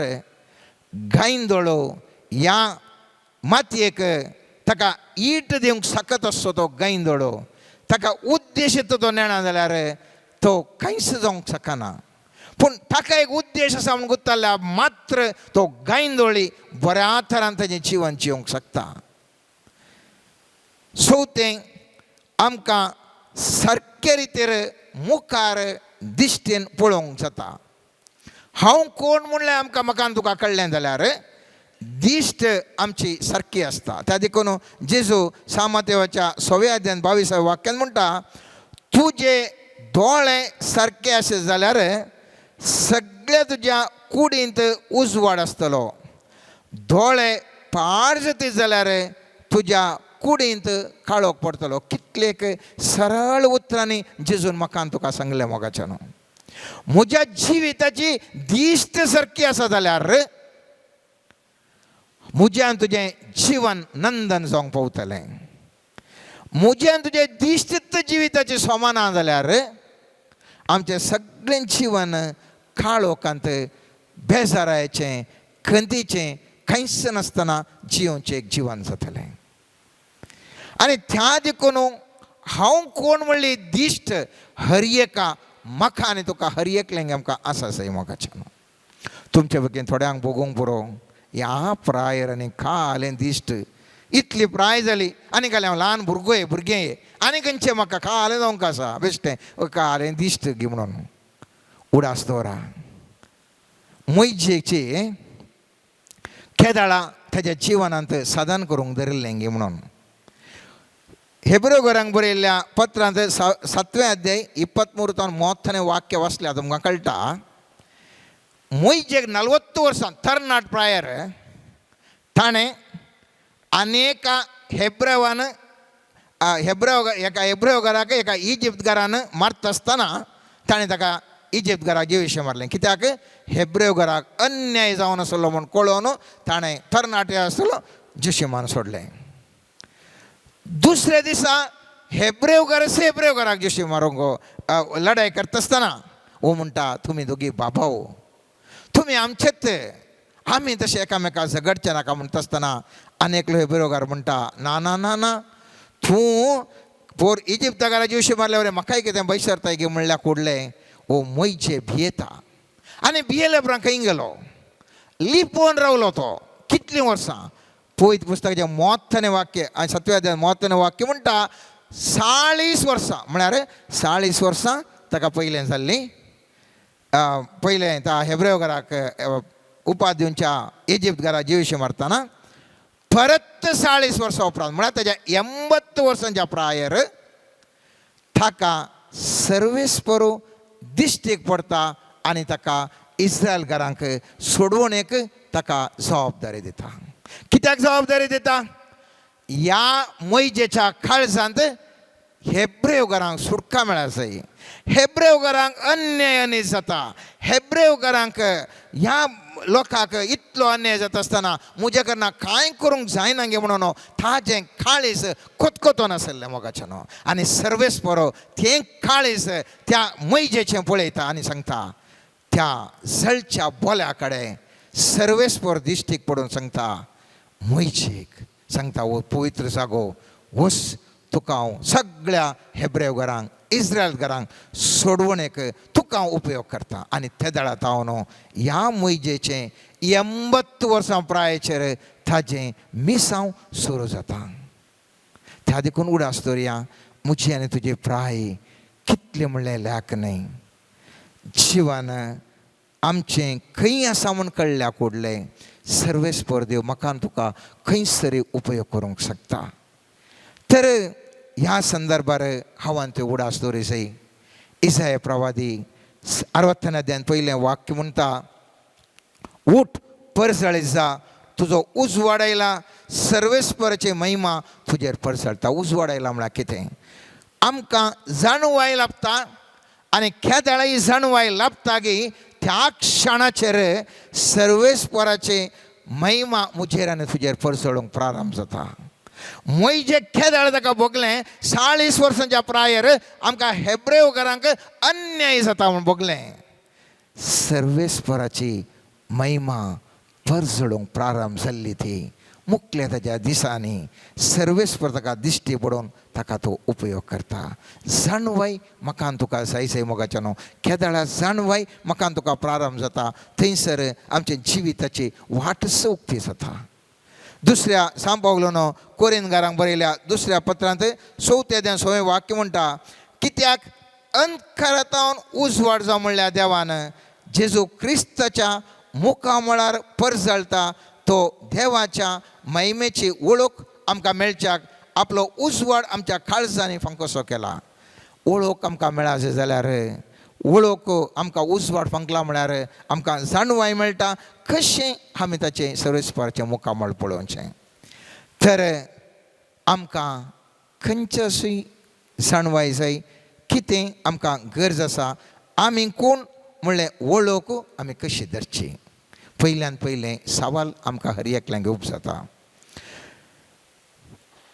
गायंदोळो ह्या मातयेक ताका ईट दिवंक शकत आसचो तो गायंदोळो ताका उद्देश तो नेणा जाल्यार तो कांयच जावंक शकना. पूण ताका एक उद्देश आसा म्हूण गुत्ताल्यार मात्र तो गायंदोळी बऱ्या तरान ताजें जिवन जिवंक शकता. चवथें, आमकां सारके रितीर मुखार दिश्टीन पळोवंक जाता. हांव कोण म्हणल्यार आमकां म्हाका आनी तुका कळ्ळें जाल्यार दिश्ट आमची सारकी आसता. त्या देखून जेजू सामातेवाच्या सव्या अध्यान 22व्या वाक्यान म्हणटा, तुजे दोळे सारके आसत जाल्यार सगळ्या तुज्या कुडींत उजवाड आसतलो, दोळे पाड जातीत जाल्यार तुज्या कुडींत काळोख पडटलो. कितलेक सरळ उतरांनी जेजून म्हाका आनी तुका सांगलें. मोगाच्यान म्हज्या जिविताची दिश्ट सारकी आसा जाल्यार म्हजें आनी तुजें जिवन नंदन जावंक पावतलें. म्हजें आनी तुजें दिश्ट जिविताची समान जाल्यार आमचें सगळें जिवन काळोखांत बेजारायचें खंतीचें कांयच नासतना जियोवचें एक जिवन जातलें. आनी त्या देखून हांव कोण म्हणली दिश्ट हर एका म्हाका आनी तुका हर एकल्यांक आमकां आसा सय. मोगाच्यान तुमचे पैकी थोड्यांक भोगूंक पुरो ह्या प्रायर आनी कालें दिश्ट इतली प्राय जाली आनी कालें हांव ल्हान भुरगो भुरगें आनी खंयचें म्हाका कालें जावंक आसा बेश्टें कालें दिश्ट गी म्हणून उडास दवरा. मैजेची केदाळा ताच्या जिवनांत साधन करूंक धरिल्लें गी म्हणून हेब्रो घरांक बरयल्ल्या पत्रांत 7वे अध्याय 23 ತಾನು 30ನೇ ವಾಕ್ಯ ವಾचल्यार तुमकां कळटा. मोयजेक 40 वर्सां तरणाट प्रायर ताणें अनेक हेब्रवान हेब्रव एका हेब्रव घराक एका इजिप्त घरान मारता आसतना ताणें ताका इजिप्त घराक जिविशें मारलें. कित्याक हेब्रेव घराक अन्याय जावन आसलो म्हूण कळोवन ताणें तरणाटे आसलो जिशीमान सोडलें. दुसऱ्या दिसा हेब्रेव घर हेब्रेव घराक जिशी मारूंक लढाई करता आसतना वो म्हणटा, तुमी दोगी बाबाव, तुमी आमचेच, आमी तशें एकामेका झगडचे नाका म्हणटा आसतना आनी एकलो हेब्रेवकार म्हणटा, ना ना ना ना, तूं पोर इजिप्ता घरा जिवशी मारल्या म्हाकाय कितें बैसरताय गी म्हणल्यार कुडलें. ओ मोयचे भियेता आनी भियेले उपरांत खंय गेलो, लिपोवन रावलो तो कितलीं वर्सां. पवित्र पुस्तकाचें 30नें वाक्य आनी 7व्या अध्याय 30नें वाक्य म्हणटा 40 वर्सां, म्हळ्यार 40 वर्सां ताका पयलें जाल्लीं पयलें त्या हेब्रेव घराक उपाद दिवच्या इजिप्त घरा जिविशी मारतना परत 40 वर्सां उपरांत म्हळ्यार ताच्या 80 वर्सांच्या प्रायर ताका सर्वेस्परू दिश्टीक पडटा आनी ताका इस्रायल घरांक सोडवणेक ताका जबाबदारी दिता. कित्याक जबाबदारी दिता? ह्या मोयजेच्या काळजांत हेब्रेव घरांक सुटका मेळा जाय, हेब्रेव घरांक अन्याय आनी जाता, हेब्रेव घरांक ह्या लोकांक इतलो अन्याय जाता आसतना म्हज्या कडना कांय करूंक जायना गे म्हणून ताजें काळीज कोतकोतोन आसलें मोगाच्यान. आनी सर्वेस्परो तें काळीज त्या मैजेचें पळयता आनी सांगता त्या जळच्या बोल्या कडेन सर्वेस्पर दिश्टीक पडून सांगता मोयजेक सांगता, वो पवित्र जागो वस, तुका हांव सगळ्या हेब्रेव घरांक इस्रायल घरांक सोडवणेक तुका हांव उपयोग करता. आनी ते दळा तावन ह्या मोयजेचें 80 वर्सां प्रायेचेर ताजें मिसांव सुरू जाता. त्या देखून उडास दवरया, म्हजी आनी तुजी प्राय कितलें म्हणलें लेख न्हय. जिवन आमचें खंय आसा म्हूण कळ्ळ्या कुडलें सर्वेस्पर देव म्हाका तुका खंयसरी उपयोग करूंक शकता. तर ह्या संदर्भार हांव त्यो उडास दवरी जाय. इसाय प्रवादी 60 अध्यायान पयलें वाक्य म्हणटा, उठ परजळीत जा, तुजो उजवाड आयला, सर्वेस्पराची महिमा तुजेर परजळटा. उजवाड आयला म्हळ्यार कितें? आमकां जाणवाय लाभता आनी खेदाळाय जाणवाय लाभता की त्या क्षणाचेर सर्वेस्पराची महिमा म्हजेर आनी तुजेर परजळूंक प्रारंभ जाता. मोयजे खेदाळ ताका भोगलें 40 वर्सांच्या प्रायर आमकां हेब्रेव घरांक अन्याय जाता म्हूण भोगलें. सर्वेस्पराची महिमा परजळूंक प्रारंभ जाल्ली ती मुकल्या ताच्या दिसांनी सर्वेस्पर ताका दिश्टी पडून ताका तो उपयोग करता. जाणवाय म्हाका आनी तुका जाय जाय मोगाच्या न्हू. केदळा जाणवाय म्हाका आनी तुका प्रारंभ जाता थंयसर आमच्या जिविताची वाटच उक्ती जाता. दुसऱ्या सांपावलोनो कोरिनगारांक बरयल्या दुसऱ्या पत्रांत 4 अध्याय 6 वाक्य म्हणटा, कित्याक अंधकारांत उजवाड जावं म्हणल्या देवान जेजू क्रिस्ताच्या मुखामळार परजळटा तो देवाच्या महिमेची वळख आमकां मेळच्याक आपलो उजवाड आमच्या काळजांनी फांकोसो केला. वळख आमकां मेळाचे जाल्यार वळख आमकां उजवाड फांकला म्हळ्यार आमकां जाणवाय मेळटा कशें आमी ताचें सर्वेस्पराचें मुखामळ पळोवचें. तर आमकां खंयच्यासूय जाणवाय जाय कितें आमकां गरज आसा, आमी कोण म्हणलें वळख आमी कशी धरची. पयल्यान पयलें सवाल आमकां हर एकल्यांक घेवप जाता.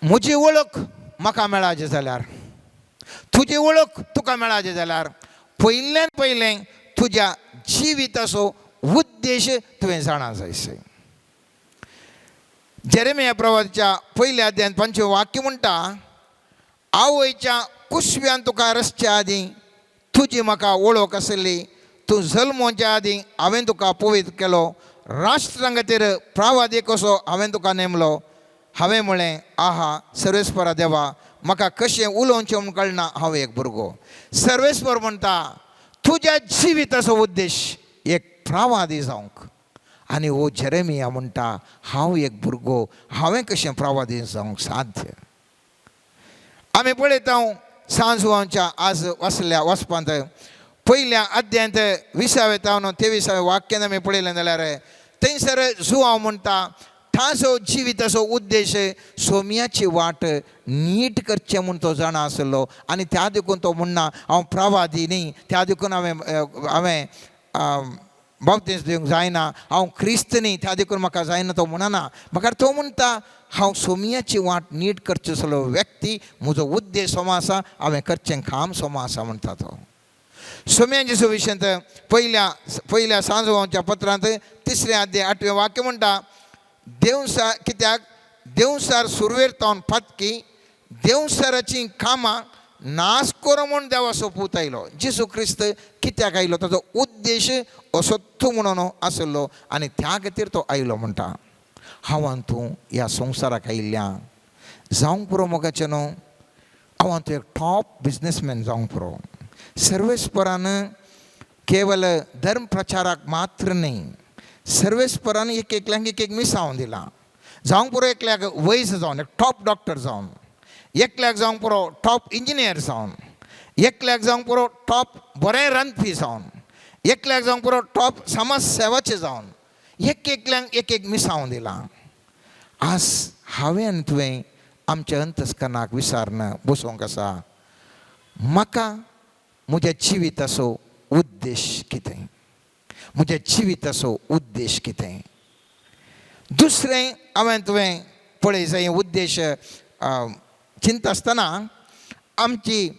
म्हजी वळख म्हाका मेळाचे जाल्यार, तुजी वळख तुका मेळाचे जाल्यार पयल्यान पयलें तुज्या जिविताचो उद्देश तुवें जाणा जायसय. जेरेमिया प्रवाच्या पयल्या अध्यायान 5 वाक्य म्हणटा, आवयच्या कुसव्यान तुका रसच्या आदीं तुजी म्हाका वळख आसली, तूं जल्मोच्या आदीं हांवें तुका पवित्र केलो, राष्ट्रां खातीर प्रावादी कसो हांवें तुका नेमलो. हांवें म्हळें, आहा सर्वेस्परा देवा, म्हाका कशें उलोवचें म्हूण कळना, हांव एक भुरगो. सर्वेस्पर म्हणटा तुज्या जिविताचो उद्देश एक प्रावादी जावंक. आनी हो जेरेमिया म्हणटा हांव एक भुरगो, हांवें कशें प्रावादी जावंक साध्य. आमी पळयता सांजवांच्या आज वसल्या वचपांत पयल्या अध्यायांत 20 तावन 23 वाक्यान आमी पळयलें जाल्यार थंयसर जुवांव म्हणटा ताजो जिविताचो उद्देश सोम्याची वाट नीट करचें म्हूण तो जाणा आसलो आनी त्या देखून तो म्हणना हांव प्रवादी न्ही, त्या देखून हांवें बाप्तीज दिवंक जायना, हांव क्रिस्त न्ही त्या देखून म्हाका जायना तो म्हणना. म्हाका तो म्हणटा हांव सोम्याची वाट नीट करचो आसलो व्यक्ती, म्हजो उद्देश सोमा आसा, हांवें करचें काम सोमा आसा म्हणटा तो. सोम्याचे सुविशेंत पयल्या सांजवांच्या पत्रांत 3 अध्याय 8 वाक्य म्हणटा, देवसार कित्याक देवसार सुरवेर तावन पातकी देवसाराची कामां नाश करूं म्हूण देवाचो पूत आयलो. जेजू क्रिस्त कित्याक आयलो, ताचो उद्देश असत्य म्हणून आसलो आनी त्या खातीर तो आयलो म्हणटा. हांव आनी तूं ह्या संवसाराक आयिल्ल्या जावंक पुरो मोगाचें न्हू, हांव आनी तूं एक टॉप बिजनसमॅन जावंक पुरो. सर्वेस्परान केवल धर्म प्रचाराक मात्र न्ही, सर्वेस्परान एक एकल्यांक एक एक मिसांव दिलां. जावंक पुरो एकल्याक वैज जावन एक टॉप डॉक्टर जावन, एकल्याक जावंक पुरो टॉप इंजिनियर जावन, एकल्याक जावंक पुरो टॉप बरें रांदपी जावन, एकल्याक जावंक पुरो टॉप समाज सेवाचे जावन, एक एकल्यांक एक एक मिसांव दिलां. आज हांवें आनी तुवें आमच्या अंतस्करणाक विचारून बसोवंक आसा, म्हाका म्हज्या जिविताचो उद्देश कितें, म्हज्या जिविताचो उद्देश कितें. दुसरें हांवें तुवें पळय जाय उद्देश चिंता आसतना आमची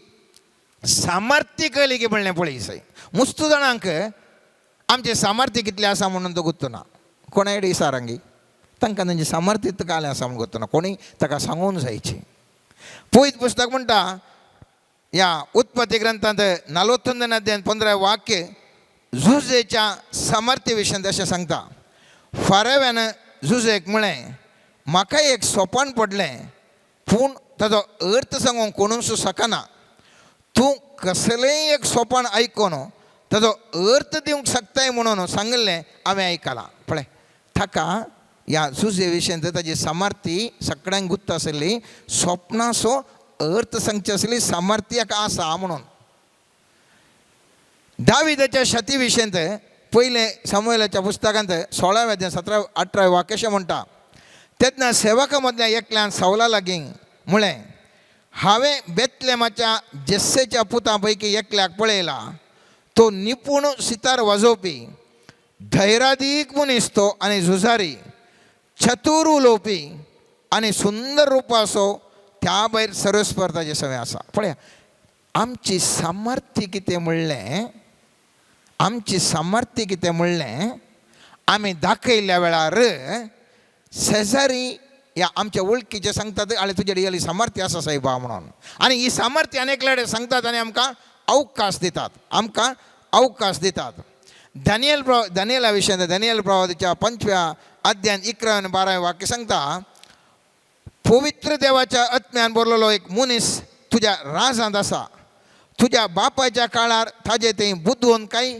सामर्थ्य कळ्ळी की म्हणलें पळय जाय. मुस्तू जाणांक आमचें सामर्थ्य कितलें आसा म्हणून तो गुत्तो ना. कोणाय विचारांगी तांकां तांचें सामर्थ्य कालें आसा म्हणून गुत्तो ना, कोणी ताका सांगून जायचें. पयत पुस्तक म्हणटा ह्या उत्पत्ती ग्रंथांत 41 अध्याय 15 वाक्य जुजेच्या सामर्थ्य विशयांत अशें सांगता. फारव्यान जुजेक म्हळें, म्हाका एक सोपान पडलें, पूण ताजो अर्थ सांगूंक कोणूच शकना. तूं कसलेंय एक सोपान आयकून ताजो अर्थ दिवंक शकताय म्हणून सांगिल्लें हांवें आयकलां. पळय, ताका ह्या जुजे विशयांत ताजी सामर्थ्य सगळ्यांक गुत्त आशिल्ली, स्वप्नाचो अर्थ सांगची आसली सामर्थ्य हाका आसा म्हणून. दाविदाच्या शती विशयांत पयलें सामुएलाच्या पुस्तकांत 16व्या अध्याय 17 18 वाक्य अशें म्हणटा, तेन्ना सेवका मदल्या एकल्यान सवला लागीं म्हळें, हांवें बेतलेमाच्या जेस्सेच्या पुतां पैकी एकल्याक पळयला, तो निपूण सितार वाजोवपी, धैरादीक मनीस तो आनी झुजारी, चतूर उलोवपी आनी सुंदर रुपाचो, त्या भायर सर्वस्पर ताजे सवें आसा. पळया, आमची सामर्थ्य कितें म्हणलें, आमची सामर्थ्य कितें म्हणलें आमी दाखयल्ल्या वेळार शेजारी या आमच्या वळखीचे सांगतात, आनी तुजे रियली सामर्थ्य आसा सायबा म्हणून. आनी ही सामर्थ्य आनी एकल्या कडेन सांगतात आनी आमकां अवकाश दितात, आमकां अवकाश दितात. दानियला विशयांत दानियल प्रवादाच्या 5व्या अध्यायान 11 आनी 12 वाक्य सांगता, पवित्र देवाच्या आत्म्यान बरलेलो एक मनीस तुज्या राजांत आसा, तुज्या बापायच्या काळार ताजे थंय बुदवंतकाय,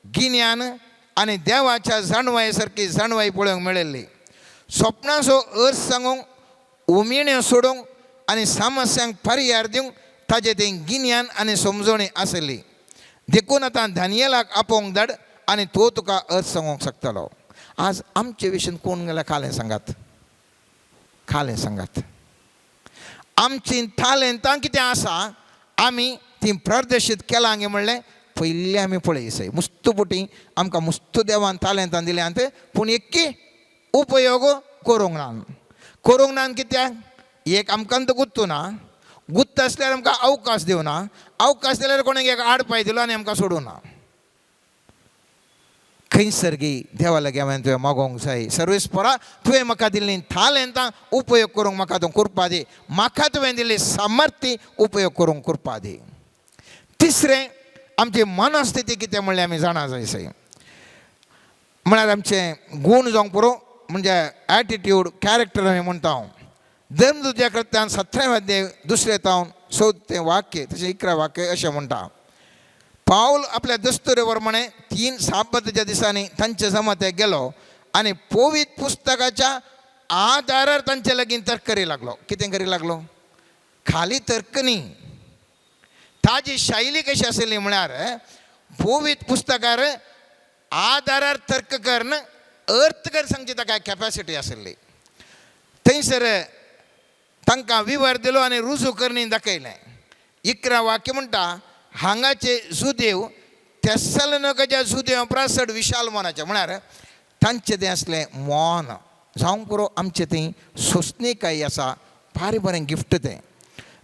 गिन्यान आनी देवाच्या जाणवाये सारकी जाणवाय पळोवंक मेळिल्ली. स्वप्नाचो अर्थ सांगूंक, उमेण्यो सोडूंक आनी समस्यांक पर्याय दिवंक ताजे थंय गिन्यान आनी समजणी आशिल्ली. देखून आतां दानियलाक आपोवंक धाड आनी तो तुका अर्थ सांगूंक शकतलो. आज आमचे विशीं कोण गेल्यार खालें सांगात, खालें सांगात. आमची तालेंतां कितें आसा आमी ती प्रदर्शीत केलां गे म्हणलें पयलीं आमी पळयसय. मुस्तू पुटी आमकां मुस्तू देवान तालेंतां दिल्यांत, पूण एक्की उपयोग करूंक ना, करूंक ना. कित्याक? एक आमकां तो गुत्तू ना, गुत्त आसल्यार आमकां अवकाश दिवना, अवकाश दिल्यार कोणेक एक आड पांय दिलो आनी आमकां सोडूं ना. खंयसर गी देवा लागीं हांवें तुवें मागोवंक जाय, सर्वेस्परा तुवें म्हाका दिल्ली तालेंतां उपयोग करूंक म्हाका तूं कृपा दी, म्हाका तुवें दिल्ली सामर्थ्य उपयोग करूंक कृपा दी. तिसरें, आमची मनस्थिती कितें म्हणलें आमी जाणा जाय सय. म्हळ्यार आमचें गूण जावंक पुरो, म्हणजे एटिट्यूड, कॅरेक्टर आमी म्हणटा. धर्मदुत्या कृत्यान 17व्या अध्याय 2 तावन 4 वाक्य तशें 11 वाक्य अशें म्हणटा, पावल आपल्या दस्तुरे प्रमाणे 3 साबताच्या दिसांनी तांच्या जमात्याक गेलो आनी पवित्र पुस्तकाच्या आदारार तांचे लागीं तर्क करी लागलो. कितें करी लागलो? खाली तर्क न्ही, ताजी शैली कशी आशिल्ली म्हळ्यार पवित्र पुस्तकार आदारार तर्क करून अर्थ कर सांगची ताका कॅपॅसिटी आशिल्ली. थंयसर तांकां विवर दिलो आनी रुजू करणी दाखयलें. 11 वाक्य म्हणटा, हांगाचे जुदेव तेसलनकाच्या जुदेव परस चड विशाल मनाचे, म्हळ्यार तांचें तें आसलें मौन. जावंक पुरो आमचें थंय सोंसणीकाय आसा, भारी बरें गिफ्ट तें.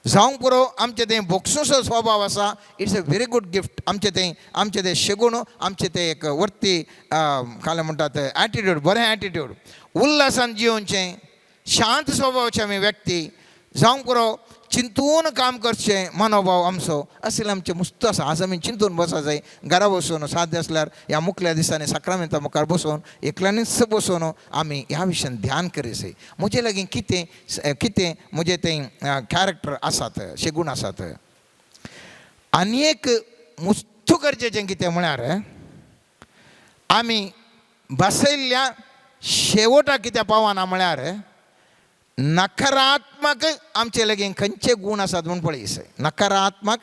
जावंक पुरो आमचें थंय बोगसूचो स्वभाव आसा, it's a very good gift. आमचें थंय आमचें तें शेगूण, आमचें तें एक वर्ती कालें म्हणटात एटिट्यूड, बरें एटिट्यूड, उल्हासान जियोवचें, शांत स्वभावाचे आमी व्यक्ती. जावंक पुरो चिंतून काम करचें मनोभाव आमचो अशें आमचें मुस्त आसा. आज आमी चिंतून बसा जाय, घरा बसून साध्य आसल्यार ह्या मुखल्या दिसांनी साक्रामेंता मुखार बसून एकल्यांनीच बसून आमी ह्या विशयान ध्यान करी जाय. म्हजे लागीं कितें कितें म्हजें तें कॅरेक्टर आसात, शेगूण आसात. आनी एक मुस्तू गरजेचें कितें म्हळ्यार आमी बसयल्ल्या शेवटाक कित्याक पावना म्हळ्यार नकारात्मक आमचे लागीं खंयचे गूण आसात म्हूण पळयसय. नकारात्मक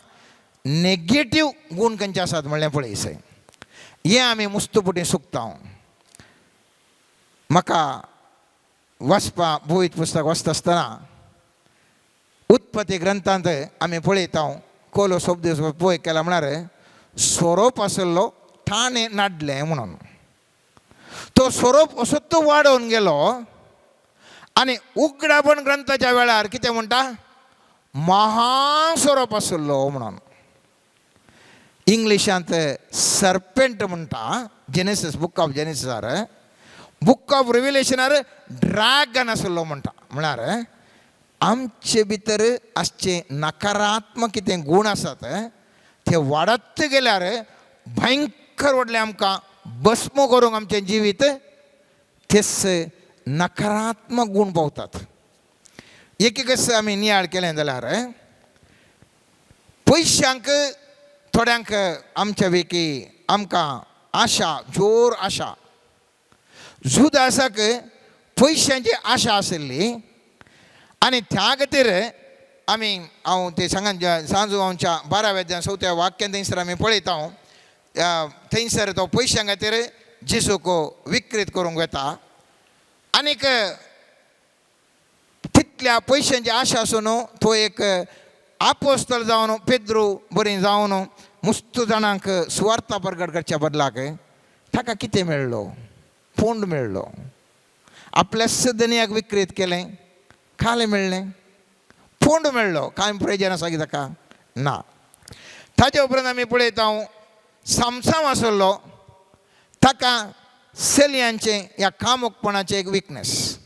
नेगेटीव गूण खंयचे आसात म्हणलें पळयसय. हें आमी मुस्तुपुटी सुकता. म्हाका वाचपा भोवीत पुस्तक वाचता आसतना उत्पत्ती ग्रंथांत आमी पळयता कोलो शब्द पळय केला म्हळ्यार सोरोप आशिल्लो ताणें नाडलें म्हणून. तो सोरोप असोच वाडोवन गेलो आनी उगडापण ग्रंथाच्या वेळार कितें म्हणटा, महासोरोप आशिल्लो म्हणून. इंग्लिशांत सर्पेंट म्हणटा, जेनेसीस, बुक ऑफ जेनेसिसार, बुक ऑफ रिविलेशनार ड्रॅगन आशिल्लो म्हणटा. म्हळ्यार आमचे भितर आसचे नकारात्मक कितें गूण आसात ते वाडत गेल्यार भयंकर व्हडलें आमकां भस्म करूंक आमचें जिवीत तेच नकारात्मक गूण पावतात. एक एक आमी नियाळ केलें जाल्यार पयशांक थोड्यांक आमच्या पैकी आमकां आशा, जोर आशा. जुदासाक पयशांची आशा आशिल्ली आनी त्या खातीर आमी हांव ते सांगा सांजू आमच्या 12व्या 4थ्या वाक्यान थंयसर आमी पळयता, थंयसर तो पयशां खातीर जेजूक विक्रीत करूंक वता आनीक तितल्या पयशांची आशा आसून तो एक आपोस्तल जावन पेद्रू बरी जावन मुस्त जाणांक सुवार्था परगट करच्या बदलाक ताका कितें मेळ्ळो? फोंड मेळ्ळो. आपल्याच दनयाक विक्रीत केलें, खालें मेळ्ळें, फोंड मेळ्ळो. कांय प्रयोजन आसा की ताका ना. ताजे उपरांत आमी पळयता सामसांव आसलो ताका चलयांचें ह्या कामुकपणाचें एक विकनेस.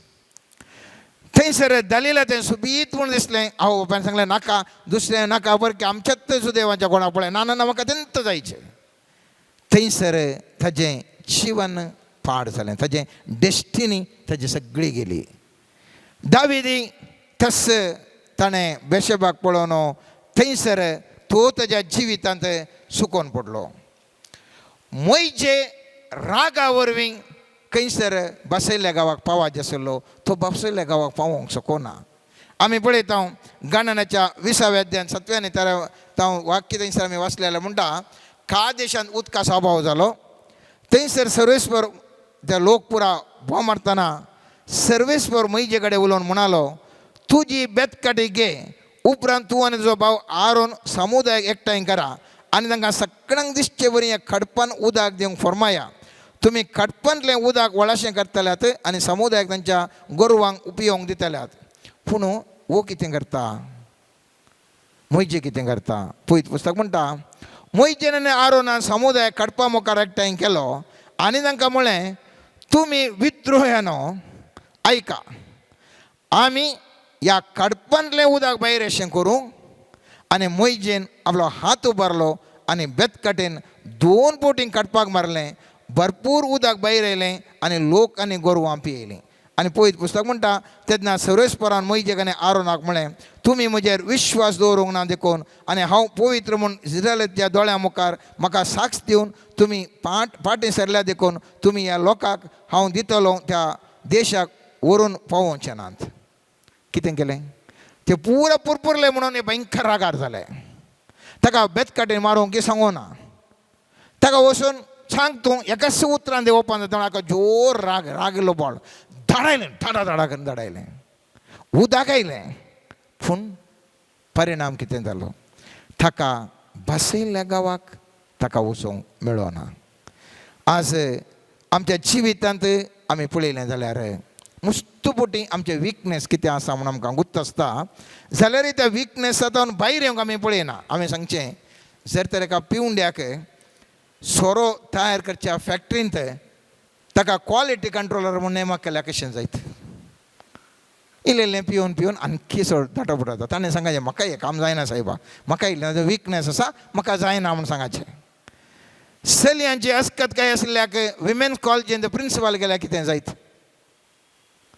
थंयसर दलिला तें सुबीत म्हूण दिसलें. आवय बापायन सांगलें नाका दुसरें नाका, बरकें आमच्याच सुदैवाच्या कोणा पळय ना ना ना म्हाका तेंत जायचें. थंयसर ताजें जिवन पाड जालें, ताजें डेस्टिनी ताजी सगळी गेली. दाविदी तस ताणें बेशेबाक पळोवन थंयसर तो ताज्या जिवितांत सुकोवन पडलो. मोयजे रागा वरवीं खंयसर बसयल्ल्या गांवाक पावाज आसलो तो बसयल्ल्या गांवाक पावोंक शकना. आमी पळयता गणनाच्या 20व्या अध्यायान 7व्या आनी 13 वाक्य थंयसर आमी वाचलें म्हणटा, का देशांत उदकाचो अभाव जालो. थंयसर सर्वेस्पर त्या लोक पुरा भोंव मारतना सर्वेस्पर मैजे कडेन उलोवन म्हणालो, तुजी बेतकाटी घे, उपरांत तूं आनी तुजो भाव आरोन समुदायाक एकठांय करा आनी तांकां सगळ्यांक दिसचे बरी ह्या खडपान उदक दिवंक फर्माया. तुमी खडपांतलें उदक व्हडाशें करतल्यात आनी समुदायाक तांच्या गोरवांक उपयोग दितल्यात. पूण हो कितें करता? मोयजे कितें करता? पयत पुस्तक म्हणटा, मोयजेन आनी आरोनान समुदायाक खडपा मुखार एकठांय केलो आनी तांकां म्हळें, तुमी विद्रोह्यानो आयका, आमी ह्या खडपांतलें उदक भायर अशें करूं. आनी मोयजेन आपलो हात उबारलो आनी बेतकाटेन 2 बोटींक काडपाक मारलें, भरपूर उदक भायर आयलें आनी लोक आनी गोरवां पियेलीं. आनी पयत पुस्तक म्हणटा, तेन्ना सर्वेस्परान मोयजेक आनी आरोनाक म्हळें, तुमी म्हजेर विश्वास दवरूंक ना देखून आनी हांव पवित्र म्हूण इस्रायलाच्या दोळ्यां मुखार म्हाका साक्ष दिवन तुमी फाटीं सरल्या देखून तुमी ह्या लोकांक हांव दितलो त्या देशाक व्हरून पावोवचे नात. कितें केलें? ते पुरा पुरपुरले म्हणून हे भयंकर रागार जाले. ताका बेतकाटेन मारूंक की सांगू ना, ताका वचून सांग तूं एकाच उतरान देंवोवपाक जाता. ताका जोर राग रागिल्लो बोळ धाडायलें, धाडा धाडा करून धाडायलें, उदक आयलें. पूण परिणाम कितें जालो? ताका बसयल्ल्या गांवाक ताका वचूंक मेळना. आज आमच्या जिवितांत आमी पळयलें जाल्यार मुस्त पोटी आमचे विकनेस कितें आसा म्हूण आमकां गुत्त आसता, जाल्यारय त्या विकनेसांतल्यान भायर येवंक आमी पळयना. आमी सांगचें, जर तर एका पिवंड्याक सोरो तयार करच्या फॅक्ट्रींत ताका क्वॉलिटी कंट्रोलर म्हूण नेमक केल्यार कशें जायत? इल्लें इल्लें पिवन पिवन आणखी चड दाटोपट जाता. ताणें सांगाचें, म्हाका हें काम जायना सायबा, म्हाका इल्लें विकनेस आसा, म्हाका जायना म्हूण सांगाचें. चलयांची अस्कत काय आसल्याक विमेन्स कॉलेजींत प्रिंसिपाल गेल्यार कितें जायत?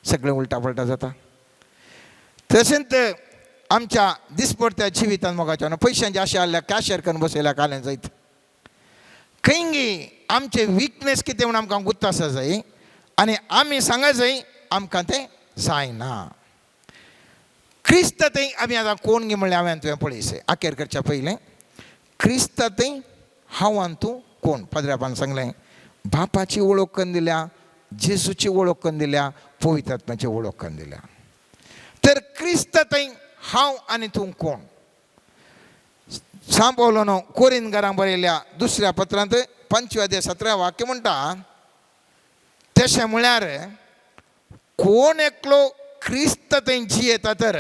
सगळें उलटा पलटा जाता. तशेंच आमच्या दिसपडत्या जिवितांत मोगाच्या पयशांची आशा आसल्यार कॅशियर करून बसयल्यार कालें जायत. खंयगी आमचे विकनेस कितें म्हूण आमकां गुत्त आसा जाय आनी आमी सांगा जाय आमकां तें जायना. क्रिस्त थंय आमी आतां कोण गी म्हणलें हांवें तुवें पळयसें आखेर करच्या पयलें, क्रिस्त थंय हांव आनी तूं कोण? पाद्र्यापान सांगलें, बापाची वळख करून दिल्या, जेजूची वळख करून दिल्या, पवित्र आत्म्याची वळख करून दिल्या. तर क्रिस्त थंय हांव आनी तूं कोण? सांव पावलोनो कोरिंदकारांक बरयल्या 2ऱ्या पत्रांत 5व्या अध्याय 17व्या वाक्य म्हणटा, तशें म्हळ्यार कोण एकलो क्रिस्त थंय जियेता तर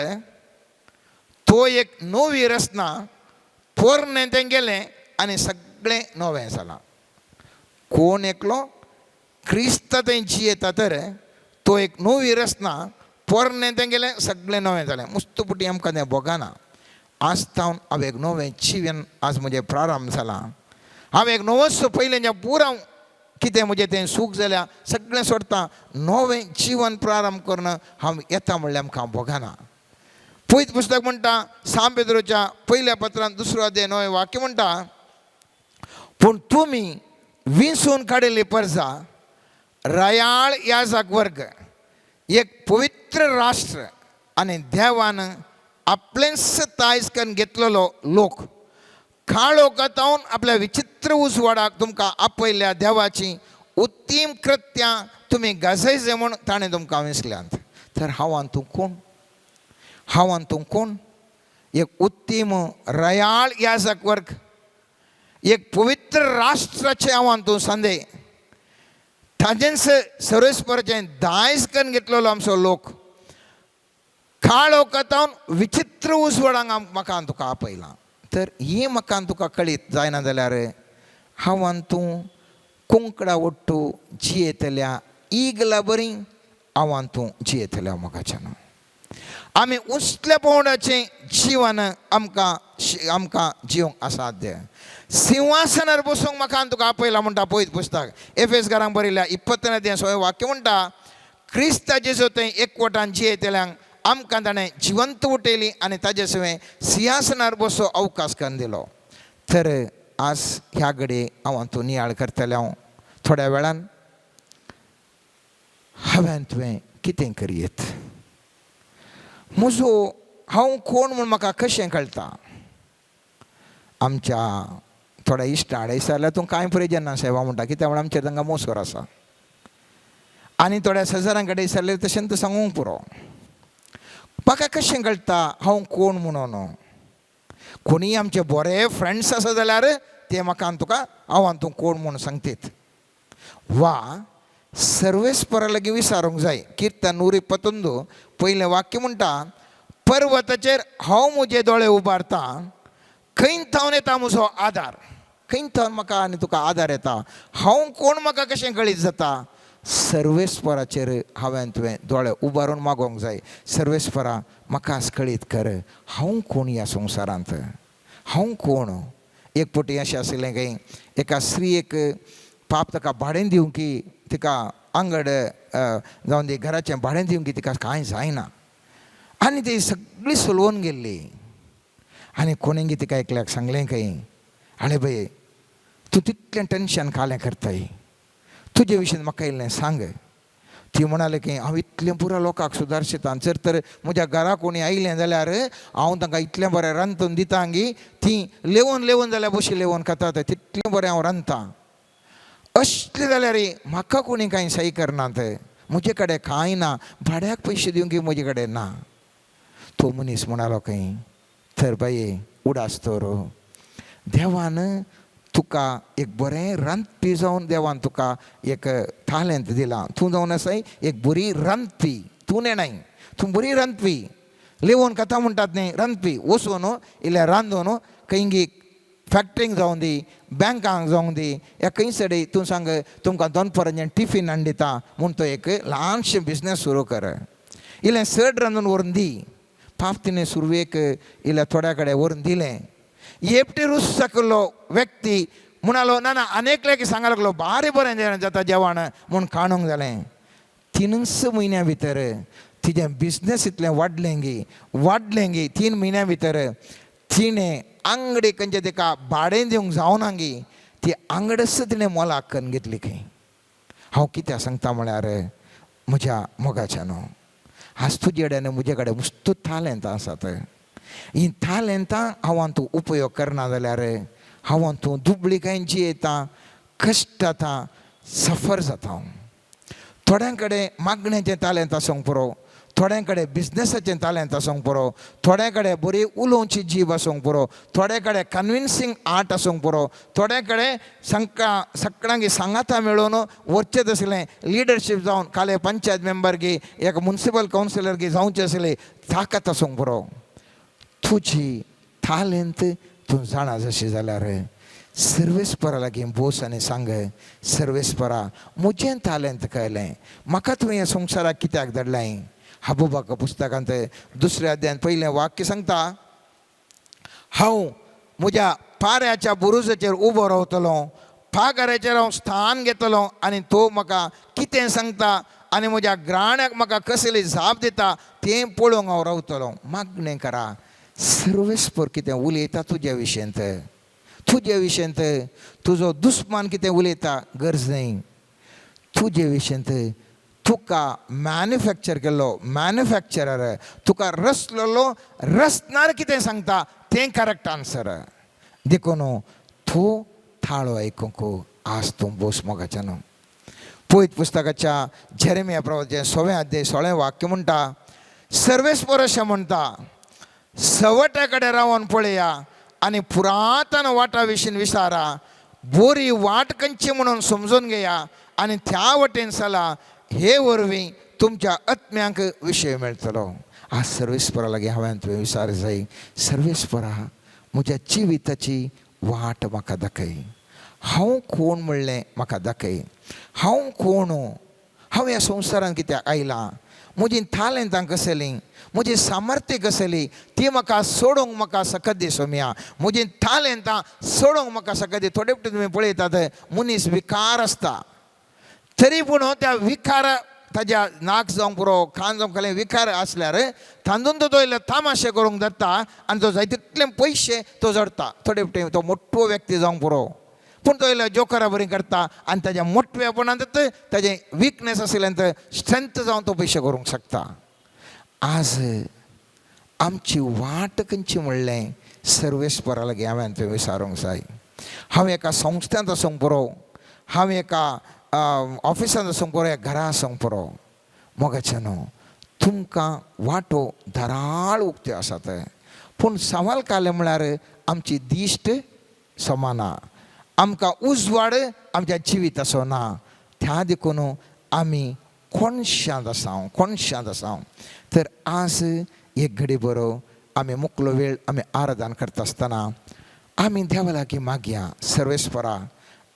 तो एक नवी रचना, पोरणें तें गेलें आनी सगळें नवें जालां. कोण एकलो क्रिस्त थंय जियेता तर तो एक नवी रचना, पोरणें तें गेलें सगळें नवें जालें. मुस्त पुटी आमकां तें भोगना. आज तावन हांव एक नवें जिवन आज म्हजें प्रारंभ जाला. हांव एक नवोच पयलें जें पुरां कितें म्हजें तें सूख जाल्या सगळें सोडटा, नवें जिवन प्रारंभ करून हांव येता म्हणल्यार आमकां भोगना. पयत पुस्तक म्हणटा सांत पेद्रोच्या पयल्या पत्रान दुसरो अध्याय नवें वाक्य म्हणटा, पूण तुमी विंचून काडिल्ली परजा, रयाळ याजक वर्ग, एक पवित्र राष्ट्र आनी देवान आपलेंच तायज करून घेतलेलो लोक, काळोखांत आपल्या विचित्र उजवाडाक तुमकां आपयल्ल्या देवाची उत्तीम कृत्यां तुमी गाजयचे म्हूण ताणें तुमकां विसल्यांत. तर हांव आनी तूं कोण? हांव आनी तूं कोण? एक उत्तीम रयाळ याजक वर्ग, एक पवित्र राष्ट्राचें हांव आनी तूं संदे, ताजेंच सर्वेस्पराचें दायज करून घेतलेलो आमचो लोक, काळोखांत विचित्र उजवाडांक म्हाका आनी तुका आपयलां. तर ही म्हाका आनी तुका कळीत जायना जाल्यार हांव आनी तूं कुंकडा ओट्टू जियेतल्या इगला बरी हांव आनी तूं जियेतल्या मोगाच्यान. आमी उंचल्या पांवड्याचें जिवन आमकां आमकां जिवंक असाध्य. सिंहासनार बसूंक म्हाका आनी तुका आपयला म्हणटा पयत पुस्तक एफेस घरांक बरयल्या 20 सोय वाक्य म्हणटा, क्रिस्ताचे जो थंय एकवटान जियेतल्यांक आमकां ताणें जिवंत उठयली आनी ताजे सवें सिंहासनार बसो अवकाश करून दिलो. तर आज ह्या घडये हांव तूं नियाळ करतलें. हांव थोड्या वेळान हांवें तुवें कितें करयेत, म्हजो हांव कोण म्हूण म्हाका कशें कळटा? आमच्या थोड्या इश्टा आड जाल्यार तूं कांय प्रयोजन ना सेवा म्हणटा, कित्याक म्हळ्यार आमचेर तांकां मोसोर आसा. आनी थोड्या शेजाऱ्यां कडेन विचारल्यार तशें तूं सांगूंक पुरो. म्हाका कशें कळटा हांव कोण म्हणून? कोणीय आमचे बरे फ्रेंड्स आसा जाल्यार ते म्हाका आनी तुका हांव आनी तूं कोण म्हूण सांगतीत. वा सर्वेस्परा लागीं विचारूंक जाय. किर्तन 121 पयलें वाक्य म्हणटा, पर्वताचेर हांव म्हजे दोळे उबारता, खंय थावन येता म्हजो आदार? खंय थावन म्हाका आनी तुका आदार येता? हांव कोण म्हाका कशें कळीत जाता? सर्वेस्पराचेर हांवें तुवें दोळे उबारून मागोवंक जाय. सर्वेस्परा म्हाका कळीत कर हांव कोण ह्या संवसारांत, हांव कोण? एक पटी अशें आशिल्लें खंय एका स्त्रियेक पाप ताका भाडें दिवंक की तिका आंगड जावन ती घराचें भाडें दिवंक की तिका कांय जायना आनी ती सगळी सोलोवन गेल्ली. आनी कोणेंगी तिका एकल्याक सांगलें खंय, आळे बाये तूं तितलें टेंशन कालें करताय, तुजे विशीं म्हाका इल्लें सांग. ती म्हणाले की हांव इतलें पुरो लोकांक सुदारशितां, जर तर म्हज्या घरा कोणी आयलें जाल्यार हांव तांकां इतलें बरें रांदून दिता गी तीं लेवून लेवून जाल्यार बशी लेवून खातात, तितलें बरें हांव रांदतां. असलें जाल्यार म्हाका कोणी कांय सही करनात, म्हजे कडेन कांय ना, भाड्याक पयशे दिवंक म्हजे कडेन ना. तो मनीस म्हणालो खंय, तर बाये उडास तर देवान तुका एक बरें रांदपी जावन देवान तुका एक तालेंत दिलां, तूं जावन आसाय एक बरी रांदपी, तूं नेणाय तूं बरी रांदपी, लेवोन कथा म्हणटात न्ही रांदपी, वचून इल्लें रांदून खंयगी फॅक्टरींक जावं दी, बँकांक जावं दी, या खंय सडी तूं सांग तुमकां दोनपरांचें टिफीन हाडून दिता म्हूण तो एक ल्हानशें बिजनेस सुरू कर, इल्लें चड रांदून व्हरून दी. पाप तिणें सुरवेक इल्ल्या थोड्या कडेन व्हरून दिलें. एकटी रूच सकलो व्यक्ती म्हणालो ना ना आनी एकल्याक सांगा लागलो बारी बरें जाता जेवण म्हूण काणूंक जालें. 3 म्हयन्या भितर तिजें बिजनेस इतलें वाडलें गी वाडलें गी 3 म्हयन्या भितर तिणें आंगडी खंयचें तिका भाडें दिवंक जावना गी ती आंगडच तिणें मोलाक करून घेतली खंय. हांव कित्याक सांगता म्हळ्यार म्हज्या मोगाच्या न्हू, आज तुजे कडेन म्हजे कडेन वस्तू तालेंतां आसात, हीं तालेंतां हांव तूं उपयोग करना जाल्यार हांव तूं दुबळी जियेता, कश्ट जाता, सफर जाता. हांव थोड्यां कडेन मागण्याचें तालेंत आसूंक पुरो, थोड्यां कडेन बिजनेसाचें तालेंत आसूंक पुरो, थोड्यां कडेन बरी उलोवची जीब आसूंक पुरो, थोड्या कडेन कन्विन्सींग आर्ट आसूंक पुरो, थोड्या कडेन सगळ्यांक सांगाता मेळोवन वचचें तसलें लिडरशीप जावन काले पंचायत मेंबर गी एक मुन्सिपल कावन्सिलर गी जावचें आसलें ताकत आसूंक पुरो. तुजी तालेंत तूं जाणा जशी जाल्यार सर्वेस्परा लागीं बोस आनी सांग, सर्वेस्परा म्हजें तालेंत कळ्ळें, म्हाका तुवें ह्या संवसाराक कित्याक धाडलें, हबुबाक पुस्तकांत दुसऱ्या अध्यायान पयलें वाक्य सांगता, हांव म्हज्या पाऱ्याच्या बुरुजाचेर उबो रावतलो, पागाराचेर हांव स्थान घेतलो आनी तो म्हाका कितें सांगता आनी म्हज्या ग्राण्याक म्हाका कसली जाप दिता तें पळोवंक हांव रावतलो. मागणें करा, सर्वेस्पर कितें उलयता तुज्या विशयंत, तुजे विशयंत तुजो दुस्मान कितें उलयता गरज न्हय, तुजे विशयंत तुका मॅन्युफॅक्चर केल्लो मॅन्युफॅक्चरर तुका रचलेलो रचणार कितें सांगता तें करेक्ट आन्सर. देखून तूं थाळो आयकूंक आज तूं बोस मोगाच्यान. पयत पुस्तकाच्या जेरेमिया प्रवाचे 6वें अध्याय 16वें वाक्य म्हणटा, सर्वेस्पर अशें म्हणटा, सवट्या कडेन रावन पळया आनी पुरातन वाटा विशीं विचारा, बोरी वाट खंयची म्हणून समजून घेया आनी त्या वटेन चला, हे वरवीं तुमच्या आत्म्यांक विशय मेळटलो. आज सर्वेस्परा लागीं हांवें तुवें विचार जाय, सर्वेस्परा म्हज्या जिविताची वाट म्हाका दाखय, हांव कोण म्हणलें म्हाका दाखय, हांव कोण, हांव ह्या संवसारांत कित्याक आयलां, म्हजी थालेंतां कसलीं, म्हजी सामर्थ्य कसली ती म्हाका सोडूंक म्हाका सकत दी सोम्या, म्हजी थालेंतां सोडूंक म्हाका सकत दी. थोडे फावटी तुमी पळयतात मनीस विकार आसता, तरी पूण त्या विकार ताज्या नाक जावंक पुरो कान जावंक कसलें विकार आसल्यार तातूंत तो इल्लो तामाशे करूंक धरता आनी तो जाय तितले पयशे तो जोडटा. थोडे फावटी तो मोटो व्यक्ती जावंक पुरो, पूण तो इल्लो जोकरा बरी करता आनी ताज्या मोटवेपणांत ताजें विकनेस आशिल्ल्यान स्ट्रेंथ जावन तो पयशे करूंक शकता. आज आमची वाट खंयची म्हणलें सर्वेस्परा लागीं हांवें तुवें विचारूंक जाय. हांव एका संस्थांत आसूंक पुरो, हांव एका ऑफिसांत आसूंक पुरो, एका घरा आसूंक पुरो, मोगाचें न्हू तुमकां वाटो धाराळ उक्त्यो आसात, पूण सवाल कालें म्हळ्यार आमची दिश्ट समाना, आमकां उजवाड आमच्या जिविताचो ना, त्या देखून आमी कोणशांत आसा, कोणशांत आसा. तर आज एक घडी बरो आमी मुकलो वेळ आमी आराधन करता आसतना आमी देवा लागीं मागया, सर्वेस्परा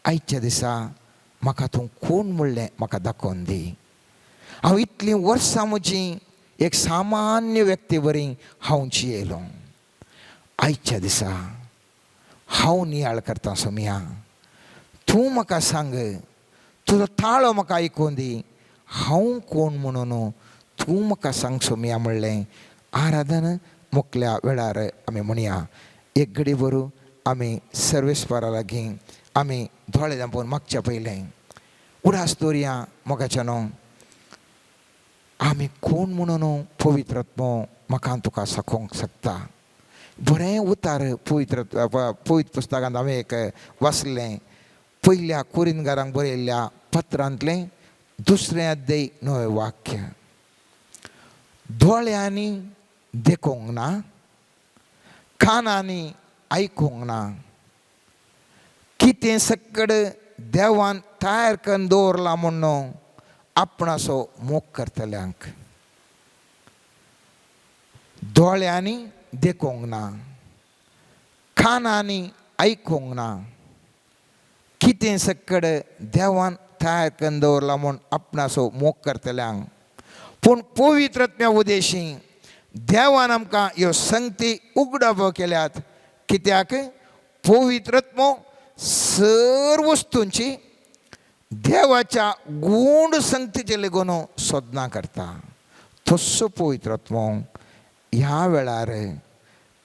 आयच्या दिसा म्हाका तूं कोण म्हणलें म्हाका दाखोवन दी. हांव इतलीं वर्सां म्हजीं एक सामान्य व्यक्ती बरी हांव जियेलो, आयच्या दिसा हांव नियाळ करता सोमया, तूं म्हाका सांग, तुजो ताळो म्हाका आयकून दी, हांव कोण म्हणून तूं म्हाका सांग सोमया म्हणलें आराधन मुकल्या वेळार आमी म्हणया. एक घडी बरू आमी सर्वेस्परा लागीं आमी दोळे धांपून मागच्या पयलें उडास दवरया मोगाच्या न्हू आमी कोण म्हणून पवित्र आत्मो म्हाका तुका साकोवंक शकता. बरें उतार पवित्र पवित्र पुस्तकांत हांवें एक वाचलें, पयल्या कोरिनगारांक बरयल्ल्या पत्रांतलें 2 अध्याय 9 वाक्य, दोळ्यांनी देखूंक ना, कानांनी आयकूंक ना, कितें सकड देवान तयार करून दवरलां म्हणून आपणाचो मोग करतल्यांक. दोळ्यांनी देखूंक ना, कानांनी आयकूंक ना, कितें सकड देवान तयार करून दवरलां म्हूण आपणाचो मोग करतल्यांक. पूण पवित्र आत्म्या उदेशी देवान आमकां ह्यो संगती उगडापो केल्यात, कित्याक पवित्र आत्मो सर्व वस्तूंची देवाच्या गूढ संगतीचे लेगून सोदना करता. तसो पवित्र आत्मो ह्या वेळार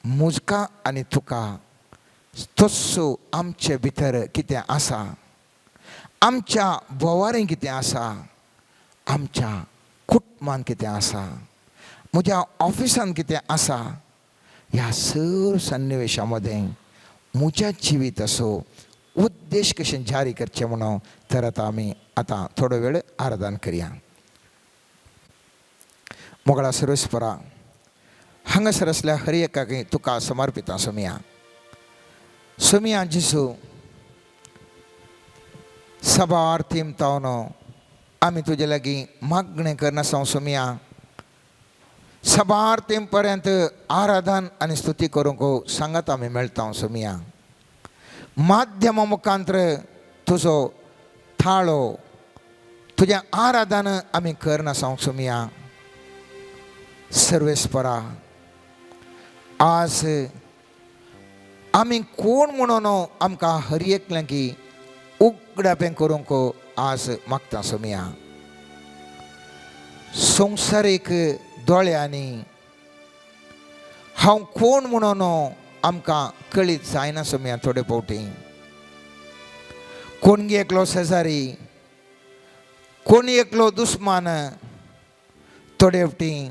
मुजका आनी तुका तसो आमचे भितर कितें आसा, आमच्या भोंवारीं कितें आसा, आमच्या कुटुंबान कितें आसा, म्हज्या ऑफिसान कितें आसा, ह्या सर्व सन्निवेशा मदें म्हज्या जिविताचो उद्देश कशें जारी करचें म्हणून तर आतां आमी आतां थोडो वेळ आराधन करया. मोगळा सर्वेस्परा हांगासर आसल्या हर एकाक तुका समर्पिता सोमया. सोमया जेजू, सबार तेमतावन आमी तुजे लागीं मागणें करनासता सोमया, सबार तेम पर्यंत आराधन आनी स्तुती करूंक सांगात आमी मेळटा सोमया. माध्यमा मुखांतर तुजो थाळो तुजें आराधन आमी करनासता सोमया. सर्वेस्परा, आज आमी कोण म्हणून आमकां हर एकल्यांकी उगडापें करूंक आज मागता सोमया. संवसारीक दोळ्यांनी हांव कोण म्हणून आमकां कळीत जायना सोमया. थोडे फावटी कोणगी एकलो शेजारी, कोणी एकलो दुस्मान थोडे फावटी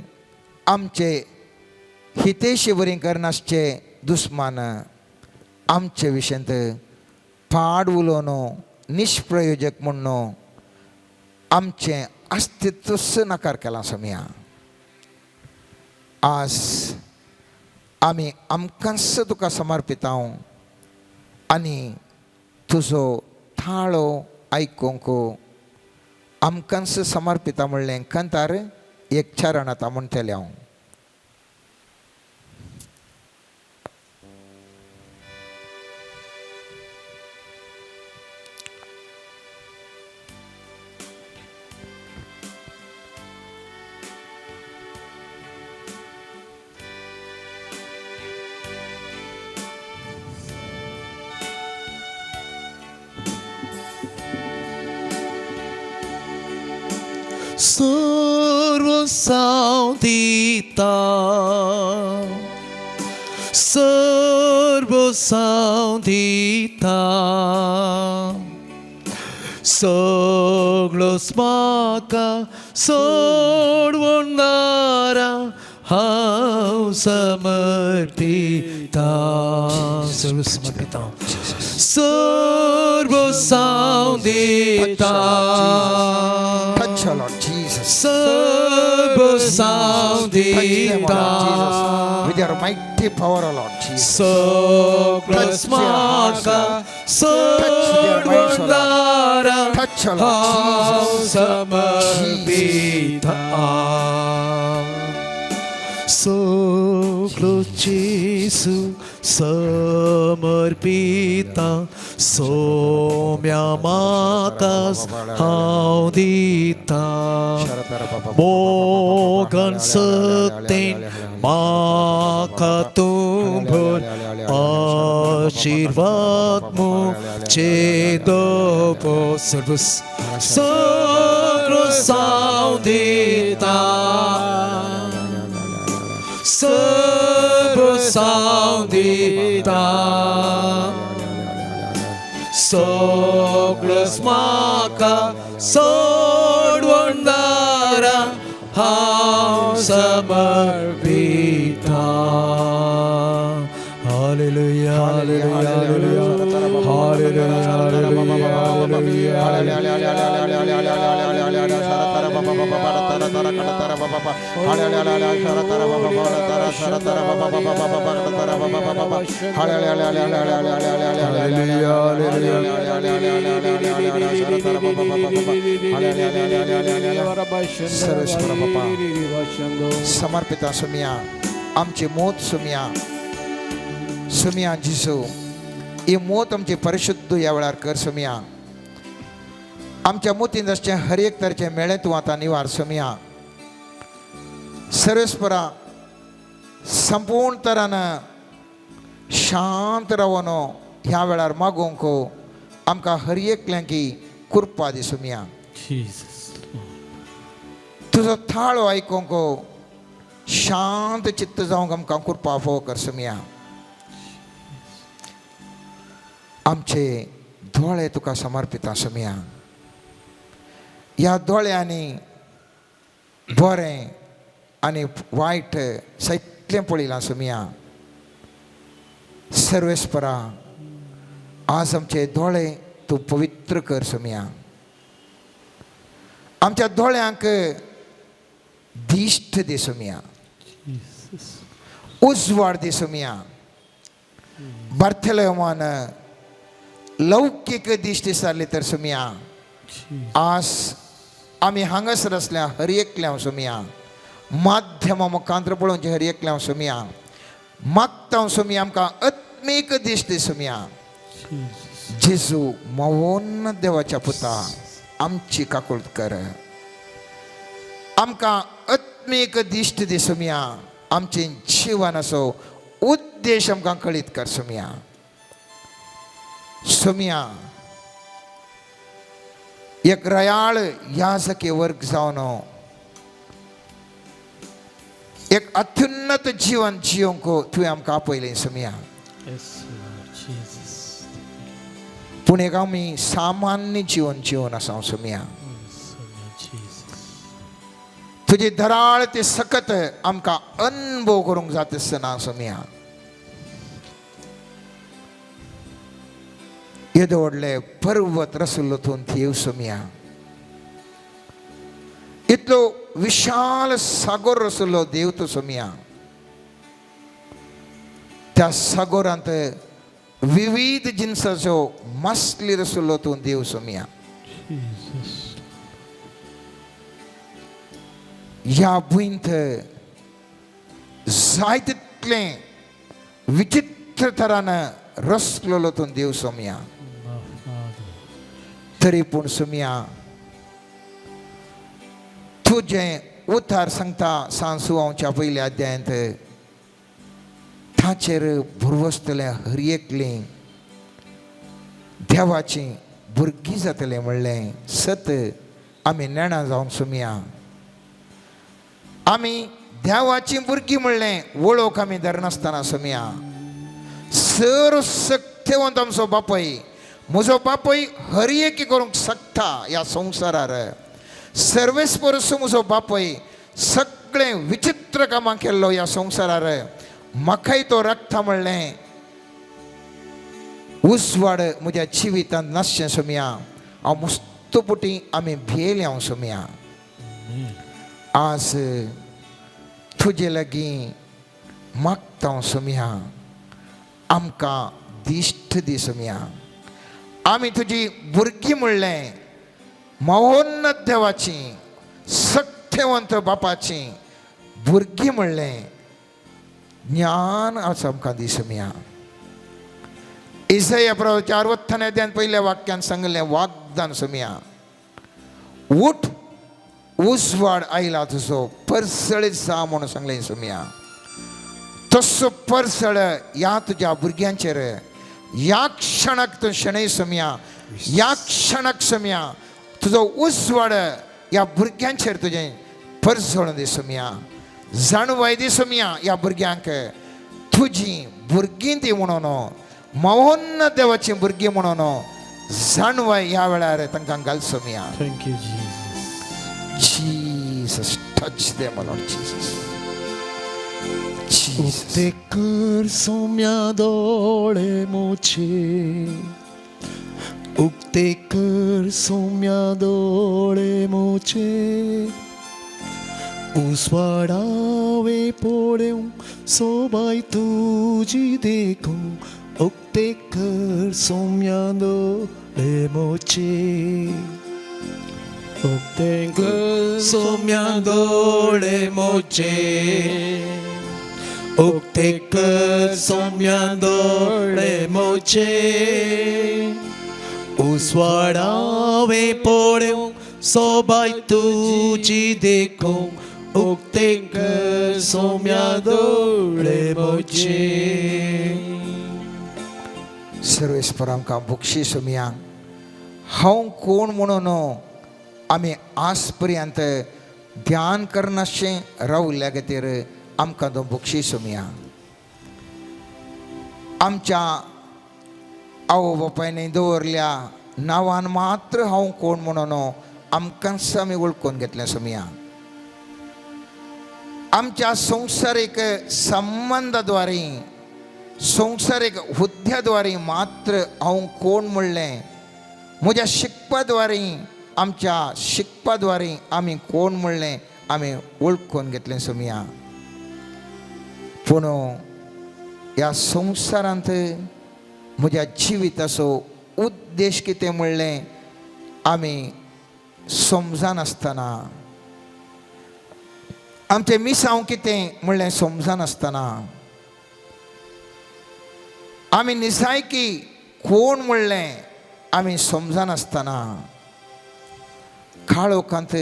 आमचे हितेशी बरी करनासचे दुस्मान आमचे विशयंत पाड उलोवन निष्प्रयोजक म्हणून आमचें अस्तित्वच नकार केलां सोमया. आज आमी आमकांच तुका समर्पिता आनी तुजो थाळो आयकूंक आमकांच समर्पिता म्हणलें कांतार एक चरण आतां म्हणटलें हांव. सर्व सावदिता, सर्व सावदिता, सगळोच म्हाका सोडवणारा हांव समर्पिता, सर्व समर्पिता, सर्व सावदिता, Touch, O Lord Jesus. सर्व Touch them, O सावदिता, Lord Jesus, with your mighty power, O Lord Jesus. सगळोच म्हाका सोडवणारा Touch, O Lord हांव Jesus. समर्पिता, सगळो जेजू समर्पिता, सोम्या म्हाका हांव दिता, मोगन सत्तेन म्हाका तूं भर आशिर्वाद मुचे दवो, सर्व सगळो साव दिता, सर्व साव दिता, सगळोच म्हाका सोडवणारा हांव समर्पिता. Hallelujah, hallelujah, hallelujah, hallelujah, hallelujah. Sarveshwara बापा, समर्पिता सुमिया, आमची मोत सुमिया, सुमिया जिसू, ही मोत आमची परिशुद्ध ह्या वेळार कर सुमिया. आमच्या मोतीन आसचें हर एक तरेचें मेळें तूं आतां निवार सुमिया. सर्वेस्परा संपूर्ण तरान शांत रावन ह्या वेळार मागूंक आमकां हर एकल्यांकी कृपा दी सुमिया. तुजो थाळो आयकूंक शांत चित्त जावंक आमकां कृपा फोव कर सुमिया. आमचे दोळे तुका समर्पिता सुमिया. ह्या दोळ्यांनी बरें आनी वायट सगळें पळयलां सुमिया. सर्वेस्परा आज आमचे दोळे तूं पवित्र कर सुमिया. आमच्या दोळ्यांक दिश्ट दी सुमिया, उजवाड दी सुमिया. बार्थेलेमान लौकीक दिश्टी सारली तर सुमिया, आज आमी हांगासर आसल्या हर एकल्या सुमिया, माध्यमा मुखांतर पळोवचें हर एकल्या सुमिया, मागता सुमिया आमकां आत्मीक दिश्टी सुमिया. जेजू मोवन देवाच्या पुता आमची काकुळट कर, आमकां आत्मीक आत्मीक दिश्ट दी सोमया, आमचें जिवन असो उद्देश आमकां कळीत कर सोमया. सोमया, एक रयाळ याजकी वर्ग जावन एक अत्युन्नत जीवन जियोंक तुवें आमकां आपयलें सोमया. Yes, Lord Jesus. पूण एक आमी सामान्य जीवन जिवन आसा सोमया. Yes, Lord Jesus. तुजी धराळ ते सकत आमकां अनुभव करूंक जाता आसतना सोमया, येदो व्हडले पर्वत रसुल्लो तूं देव सोमया, इतलो विशाल सागोर रसुल्लो देव तूं सोमया, त्या सागोरांत विविध जिनसाचो मासली रसुल्लो तूं देव सोमया. Jesus. ह्या भुंयंत जाय तितलें विचित्र तरान रसलेलो तूं देव सोमया. My Father. तरी पूण सोमया, तुजें उतार सांगता सांसुवांच्या पयल्या अध्यायांत ताचेर भरवसतलें हर एकलें देवाचीं भुरगीं जातलें म्हणलें सत आमी नेणां जावन सोमया. आमी देवाचीं भुरगीं म्हणलें वळख आमी धरनासतना सोमया, सर सक्तेवंत आमचो बापय, म्हजो बापय हर एक करूंक शकता ह्या संवसारार, सर्वेस्परस म्हजो बापय सगळें विचित्र कामां केल्लो ह्या संवसारार, म्हाकाय तो राखता म्हणलें उजवाड म्हज्या जिवितांत नासचें सोमया. हांव मुस्तपुटी आमी भियेले हांव सोमया. आज तुजे लागीं मागता हांव सोमया, आमकां दिश्ट दी सोमया. आमी तुजी भुरगीं म्हणलें महोन्नत देवाची सक्तेवंत बापाची भुरगीं म्हणलें ज्ञान आज आमकां दी सोमया. इजया प्रभूच्या 60 अध्यायान पयल्या वाक्यान सांगलें वाग्दान सोमया, उठ उजवाड आयला तुजो परसळीत जा म्हणून सांगलें सोमया. तसो परसळ ह्या तुज्या भुरग्यांचेर ह्या क्षणाक तूं शणै सोमया, ह्या क्षणाक सोमया तुजो उजवाड ह्या भुरग्यांचेर तुजें परसळून दी सोमया, जाणवाय दी सोमया. ह्या भुरग्यांक तुजी भुरगीं ती म्हणून महोन्न देवाची भुरगीं म्हणून जाणवाय ह्या वेळार तांकां घाल Somaiya. Thank you, Jesus. Jesus, touch them, Lord Jesus. Jesus. उक्ते कर सोम्या दोळे मोचे, उक्ते कर सोम्या दोळे मोचे, उजवाडावे पळोवं सोबाय तुजी देखूं, उक्ते कर सोम्या दोळे मोचे, उक्ते कर सोम्या दोळे मोचे, उक्ते कर सोम्या दोळे मोचे, उजवाडावे पळोवं सोबाय तुजी देखूं, उक्ते कर सोम्या दोळे मोचे. सर्वेस्पर आमकां बक्षी सोमया. हांव कोण म्हणून आमी आज पर्यंत ध्यान करनाशें रावल्या खातीर आमकां तो बक्षी सोमया. आमच्या आवय बापायनी दवरल्या नांवान मात्र हांव कोण म्हणून आमकांच आमी वळखून घेतलें सोमया. आमच्या संवसारीक संबंदाद्वारे संवसारीक हुद्द्याद्वारे मात्र हांव कोण म्हणलें, म्हज्या शिकपाद्वारे आमच्या शिकपाद्वारे आमी कोण म्हणलें आमी वळखून घेतलें सोमया. पूण ह्या संवसारांत म्हज्या जिविताचो उद्देश कितें म्हणलें आमी समजनासतना, आमचें मिसांव कितें म्हणलें समजनासतना, आमी निसायकी कोण म्हणलें आमी समजनासतना काळोखांत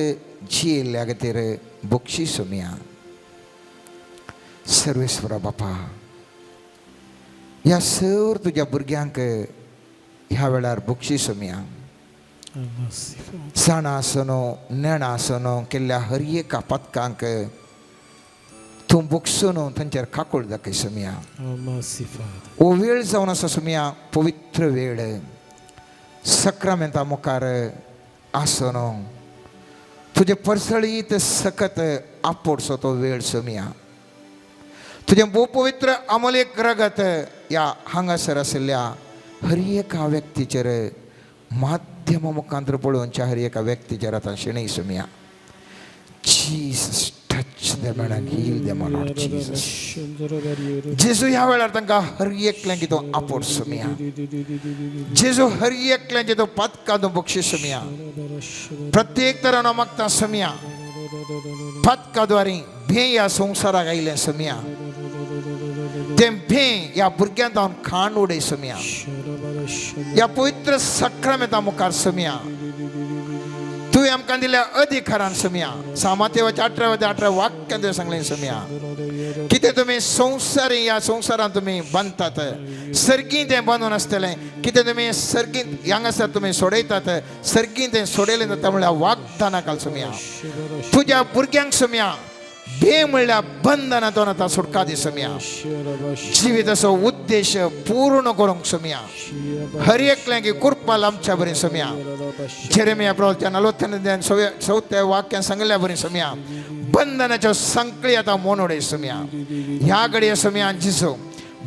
जियेल्ल्या खातीर बक्षीस सोमया. सर्वेश्वरा बापा, ह्या सर तुज्या भुरग्यांक ह्या वेळार बक्षीस सोमया. जाणा आसनो नेणा आसनो केल्ल्या हर एका पातकांक तूं बक्षून तांचेर काकूळ दाखय सोमया. हो वेळ जावन आसा सोमया पवित्र वेळ, सक्रामेंता मुखार आसनो तुजे परसळीत सकत आपोडसो तो वेळ सोमया. तुजें भोव पवित्र अमोलेक रगत ह्या हांगासर आशिल्ल्या हर एका व्यक्तीचेर माध्यमा मुखांतर पळोवच्या हर एका व्यक्तीचेर आतां Shenoy Somaiya. Jesus, touch them and heal them, O Lord Jesus. जेजू, ह्या वेळार तांकां हर एकल्यांक तूं आपोड सोमया. जेजू, हर एकल्यांचे तूं पातकां तूं बक्षीस सोमया. प्रत्येक तरान हांव मागता सोमया, पातका द्वारी भे ह्या संवसाराक आयलें सोमया, तें भे ह्या भुरग्यां जावन खाण उडय सोमया. ह्या पवित्र सक्रामेंता मुखार सोमया, तुवें आमकां दिल्या अधिकारान सोमया, सामातेवाच्या 18व्या 18 वाक्यान तुवें सांगलें सोमया, कितें तुमी संवसारी ह्या संवसारांत तुमी बांदतात, सर्गीं तें बांदून आसतलें. कितें तुमी सर्गीं हांगासर तुमी सोडयतात, सर्गीं तें सोडयलें जाता म्हणल्यार वागदाना घाल सोमया. तुज्या भुरग्यांक सोमया भे म्हणल्यार बंधनांतून आतां सुटका दी सोमया. जिविताचो उद्देश पूर्ण करूंक सोमया, हर एकल्यांक कृपा लांबच्या बरी सोमया. जेरेमिया प्रवचन 44 चवथ्या वाक्यान सांगिल्ल्या बरी सोमया, बंधनाच्यो संकळी आतां मोन उडय सोमया. ह्या घडये सोमया जिसो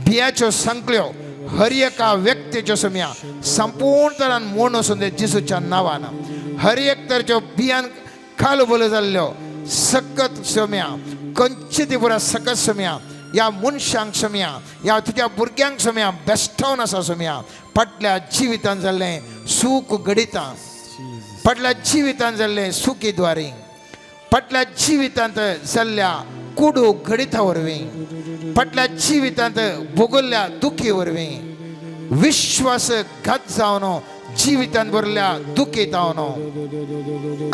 बियाच्यो संकल्यो हर एका व्यक्तीच्यो सोमया संपूर्ण तरान मोन वचून दे जिसूच्या नांवान. हर एक तरेच्यो बियान खालबोल जाल्ल्यो सकत सोम्या, कंचिती पुरा सकत सोम्या, ह्या मनशांक सोम्या, ह्या तुज्या भुरग्यांक सोम्या बेश्टावन आसा सोम्या. फाटल्या जिवितान जाल्लें सूख घडितां, फाटल्या जिवितान जाल्लें सुखी द्वारी, फाटल्या जिवितांत जाल्ल्या कुडू घडिता वरवीं, फाटल्या जिवितांत भोगल्ल्या दुखी वरवीं, विश्वास घात जावन जिवितांत भरल्या दुखी जावन,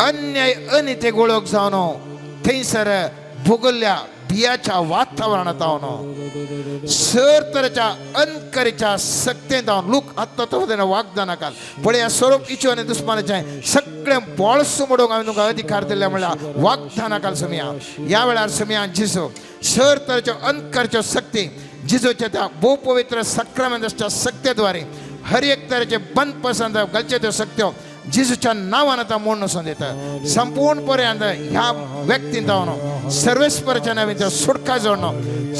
अन्याय अनिते गोळक जावन थंयसर भोगल्ल्या भियाच्या वातावरणांत जावन, सर तरेच्या अनकरीच्या सक्तेंत जावन लूक आत्ता वागदाना काल पळय स्वरूप इचो आनी दुस्मानाचें सगळें बोळसो मोडूंक हांवें तुमकां अधिकार दिल्ले म्हणल्यार वागदाना काल समिया. ह्या वेळार समिया जिसो, सर तरेच्यो अनकरच्यो शक्ती जिजोच्या त्या भोव पवित्र सक्रामेंताच्या सक्तेद्वारे हर एक तरेचे बंद पसंत घालचे त्यो सक्त्यो जिजूच्या नांवान आतां मोडून वचून दिता. संपूर्ण पर्यंत ह्या व्यक्तीन जावन सर्वेस्परच्या नांवान सुटका जोडणो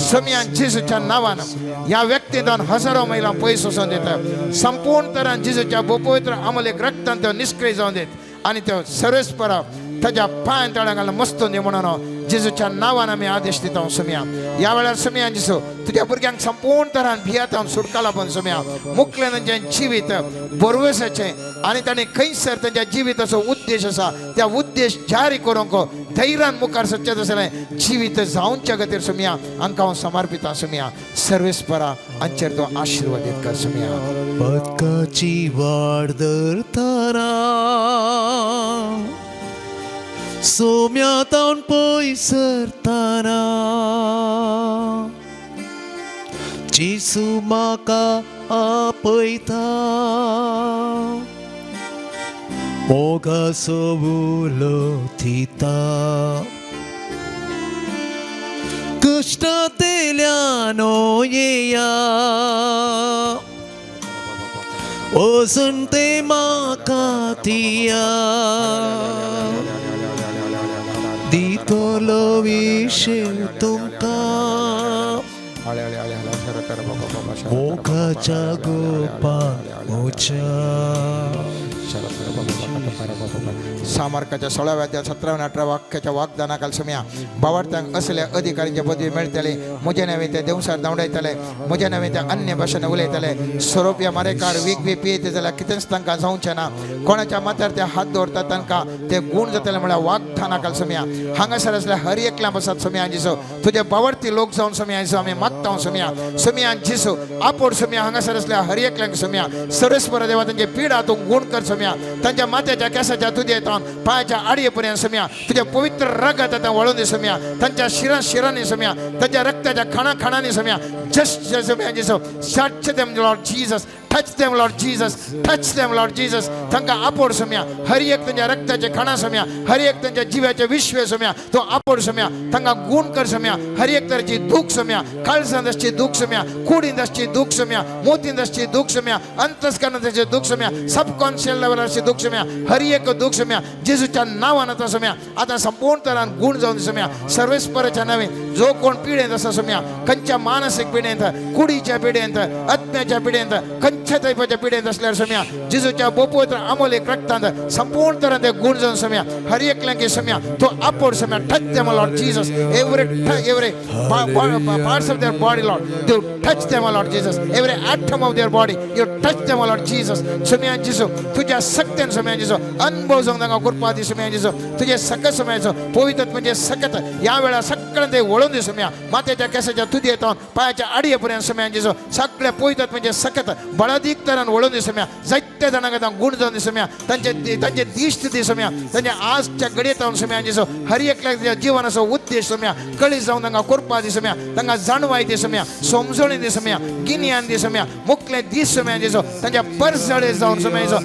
समियान. जिजूच्या नांवान ह्या व्यक्तीन जावन हजारो मैलां पयस वचून दिता. संपूर्ण तरान जिजूच्या पवित्र अमलेक रक्तान त्यो निष्क्रिय जावन देत आनी त्यो सर्वेस्परा ताज्या पांयान तळ्या घालून मस्तून दी म्हणून जेजूच्या नांवान आमी आदेश दिता समिया. ह्या वेळार समिया जेजू, तुज्या भुरग्यांक संपूर्ण तरान भियातावन सुटका लाबून समिया. मुखलें तांचें जिवीत बरवसाचें आनी ताणें खंयसर तांच्या जिविताचो उद्देश आसा त्या उद्देश जारी करूंक धैर्यान मुखार सरचें तसलें जिवीत जावच्या खातीर समिया हांकां हांव समर्पिता समिया. सर्वेस्परा हांचेर तो आशिर्वादीत कर समिया. पदकाची वाट धरताना सोम्यातावन पयसरताना जेसू म्हाका आपयता, मोगाचो उलो दिता. कश्टांतल्यान येया, वचून ते म्हाका दिया, दितलो विशेव तुमकां मोगाच्या गोपान म्हज्या. सामार्काच्या 16व्या अध्याय 17व्या 18 वाक्याच्या वाग्दाना समिया. बावार्थ्यांक असल्या अधिकारींचे पदवी मेळटले. म्हजे नवे ते देवसार धांवडायतले, म्हजे नवे ते अन्य भाशेन उलयतले. स्वरूप या मारेकार वीक बी पियेते जाल्यार कितेंच तांकां जावचें ना. कोणाच्या माथ्यार ते हात दवरतात तांकां ते गूण जातले म्हळ्यार वाग्दाना काल समिया. हांगासर असल्या हर एकल्या बसात समिया जिसो, तुजे बावडती लोक जावन समिया जिसो आमी मागता समिया. समिया जिसो आपोड समिया, हांगासर असल्या हर एकल्यांक समिया. सर्वेस्पर देवा, तांचे पिडा तूं गूण कर समिया. तांच्या माथ्याच्या माथ्याच्या केसाच्या तुझ्या येतावन पायाच्या आडयेपर्यंत सम्या तुझ्या पवित्र रगत आतां वळून दी सम्या तांच्या शिरा शिरांनी सम्या तांच्या रक्ताच्या खाणा खाणांनी सम्या. जस्ट सम्या जेसो touch them Lord Jesus, touch them Lord Jesus, touch them Lord Jesus. तांकां आपोड सम्या, हर एक तांच्या रक्ताचे खाणा सम्या, हर एक तांच्या जिव्याचे विश्व सम्या तो आपोड सम्या. तांकां गुण कर सम्या, हर एक तरेची दूख सम्या, काळजांत आसची दूख सम्या, कुडींत आसची दूख सम्या, मोतींत आसची दूख सम्या, अंतस्करणात आसची दूख सम्या, सबकॉन्शियस लेवलार आसची दूख सम्या, हर एक दूख सम्या जेजूच्या नांवान आतां सम्या आतां संपूर्ण तरान गुण जावन सम्या. सर्वेस्पराच्या नावे जो कोण पिडेंत आसा सम्या, खंयच्या मानसीक पिडेंत, कुडीच्या पिडेंत, आत्म्याच्या पिडेंत, खंयच्या टायपाच्या पिडेंत आसल्यार सम्या जेजूच्या बोपवित्र अमोलेक रक्तांत संपूर्ण तरान ते गुण जावन सम्या. हर एकल्यांक सम्या तो आपोड सम्या. Touch them Lord Jesus, every every parts of their body, Lord. You touch them, Lord Jesus. Every atom of their body, you touch them, Lord Jesus. सम्या जेसू तुझ्या सक्तेन सम्या जेसू अनुभव जावंक तांकां कृपा दी सम्या जेसू. तुझे सकत सम्या जेसू पवित्र म्हणजे सकत ह्या वेळार सगळें ते वळून दी सम्या. माथ्याच्या केसाच्या तुदी येतावन पायाच्या आडये पर्यंत सम्या जेसू सगळे पवित्र म्हणजे सकत बळादीक तरान वळून दी सम्या. जायत्या जाणांक आतां गुण जावन दी सम्या. तांचे तांचे दिश्ट दी सम्या. तांचे आजच्या घडयेत जावन सम्या जेसू हर एकल्याक तुज्या जिवनाचो उद्देश सम्या कळी जावन तांकां कृपा दी सम्या. तांकां जाणवाय दी सम्या, समजणी दी सम्या, गिन्यान दी सम्या, मुखले दीस सम्या जेसू तांच्या परजळे जावन सम्या जेसू.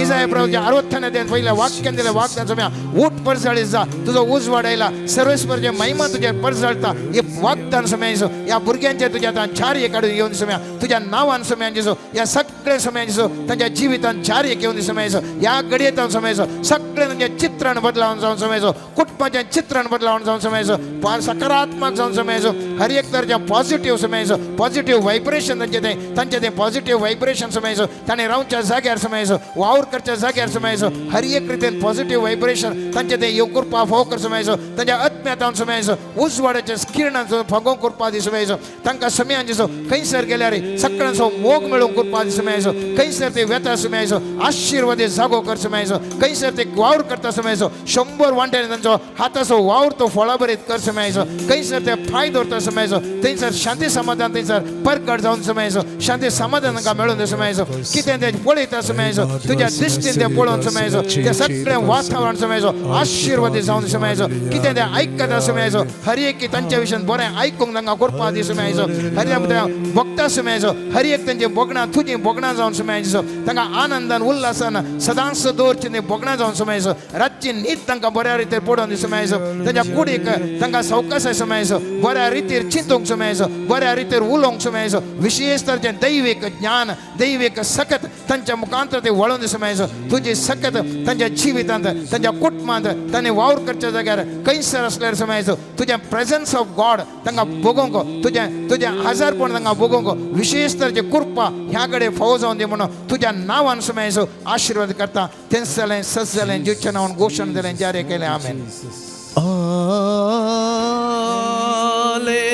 इजाय प्रभूच्या 60व्या पहिल्या वाक्यान दिले वाक्यान सम्या, उठ परजळीत जा, तुजो उजवाड आयला, सर्वेस्परचे महिमा तुजेर परजळता. हे वागदान सम्या जेसू ह्या भुरग्यांचे तुज्या आतां चार काडून येवन सम्या. तुज्या नांवान सम्या जेसू ह्या सगळे सम्या जेसू तांच्या जिवितान चार एक येवन सम्या जेसू. ह्या घडयेतान सम्या जेसू सगळे तांचें चित्रण बदलावन जावन सम्या जेसू, कुटुंबाचें चित्रण बदलावन जावन सम्या जेसू, सकारात्मक जावन सम्या जेसू, हर एक तरेचें पॉझिटिव्ह सम्या जेसू, पॉझिटिव्ह व्हायब्रेशन तांचें तें तांचें तें पॉझिटिव्ह व्हायब्रेशन सम्या जेसू. ताणें रावच्या जाग्यार सम्या जेसू, वावर करच्या जाग्यार सम्या जेसू, हर एक रितीन पॉझिटिव्ह व्हायब्रेशन तांचें तें येवंक कृपा फावो कर सम्या जेसू. तांच्या आत्म्यातान सम्या जेसू उजवाडाच्या किरणांचो फागोवंक कृपा दी सम्या जेसू. तांकां सम्या जेसू खंयसर गेल्यार सगळ्यांचो मोग मेळोवंक कृपा दी सम्या जेसू. खंयसर ते वेता सम्या जेसू आशिर्वादी जागो कर सम्या जेसू. खंयसर ते वावर करता सम्या जेसू 100 वांट्यानी तांचो हाताचो वावर तो फळाभरीत कर सम्या जेसू. खंयसर ते पांय दवरता सम्या जेसू थंयसर शांती समाधान थंयसर परगट जावन सम्या जेसू. शांती समाधान तांकां मेळून दी सम्या जेसू. कितें ते पळयता सम्या जेसू तुज्या दृश्टीन ते पळोवन सम्या जेसू ते सगळें वातावरण सम्या जेसू आशिर्वादी जावन सम्या जेसू. कितें ते आयकता सम्या जेसू हर एक तांच्या विशयान बरें आयकूंक तांकां कृपा दी सम्या जेसू. हर एक भोगता सम्या जेसू, हर एक तांची भोगणां तुजीं भोगणां जावन सम्या जेसू. तांकां आनंदान उल्हासान सदांच दवरचीं ती भोगणां जावन सम्या जेसू. रातची न्हीद तांकां बऱ्या रितीर पडोवन दी सम्या जेसू. तांच्या कुडीक तांकां सवकासाय सम्या जेसू, बऱ्या रितीर चिंतूंक सम्या जेसू, बऱ्या रितीर उलोवंक सम्या जेसू. विशेष तरेचें दैवीक ज्ञान, दैवीक सकत तांच्या मुखांतर ते वळोवन दी सम्या जेसू. तुजी सकत तांच्या जिवितांत, तांच्या कुटुंबांत, तांणी वावर करच्या जाग्यार खंयसर आसल्यार सम्या जेसू तुजें प्रेजन्स ऑफ गॉड तांकां भोगोवंक, तुजें तुजें हजारपण तांकां भोगोवंक विशेष तरेची कृपा ह्या कडेन फावो जावन दी म्हणून तुज्या नांवान सम्या जेसू आशिर्वाद करता. तेंच जालें, सच जालें. जेजूच्या नांवान घोशण दिलें, जारी केलें. आमेन.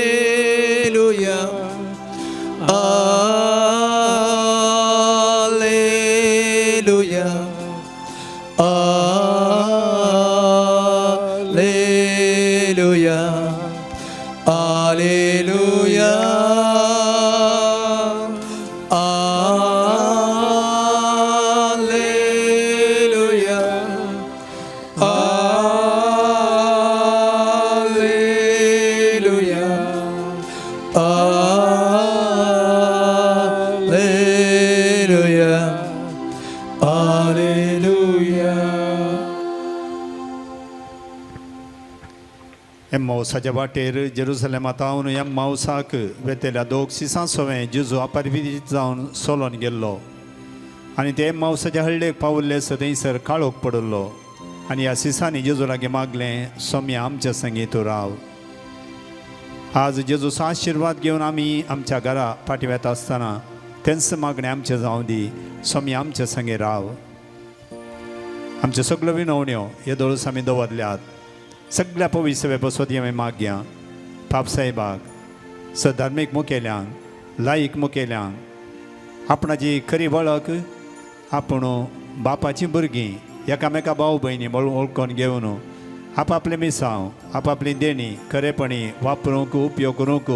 Alleluia. Alleluia. Alleluia. Alleluia. Alleluia. Alleluia. Alleluia. Alleluia. एम्मावसाच्या वाटेर जेरुसलेमांत हांव एम्मावसाक वेतेल्या दोग सिसां सोवें जेजू अपरिचित जावन सोलोन गेल्लो आनी ते एम्मावसाच्या हळ्ळेक पावल्ले सो थंयसर काळोख पडिल्लो आनी ह्या सिसांनी जेजू लागीं मागलें, सोम्या आमच्या संगी तूं राव. आज जेजूचो आशिर्वाद घेवन आमी आमच्या घरा फाटीं वेता आसतना तेंच मागणें आमचें जावं दी, सोम्या आमच्या संगी राव. आमच्यो सगळ्यो विनवण्यो येदोळूच आमी दवरल्यात. सगळ्या पवित्र बसवती आमी मागया पाप साहेबाक, सधार्मीक मुखेल्यांक, लायक मुखेल्यांक, आपणाची खरी वळख आपूण बापाचीं भुरगीं एकामेका भाव भयणी म्हणून वळखून घेवन आपापलें मिसांव, आपापली देणी खरेपणी वापरूंक, उपयोग करूंक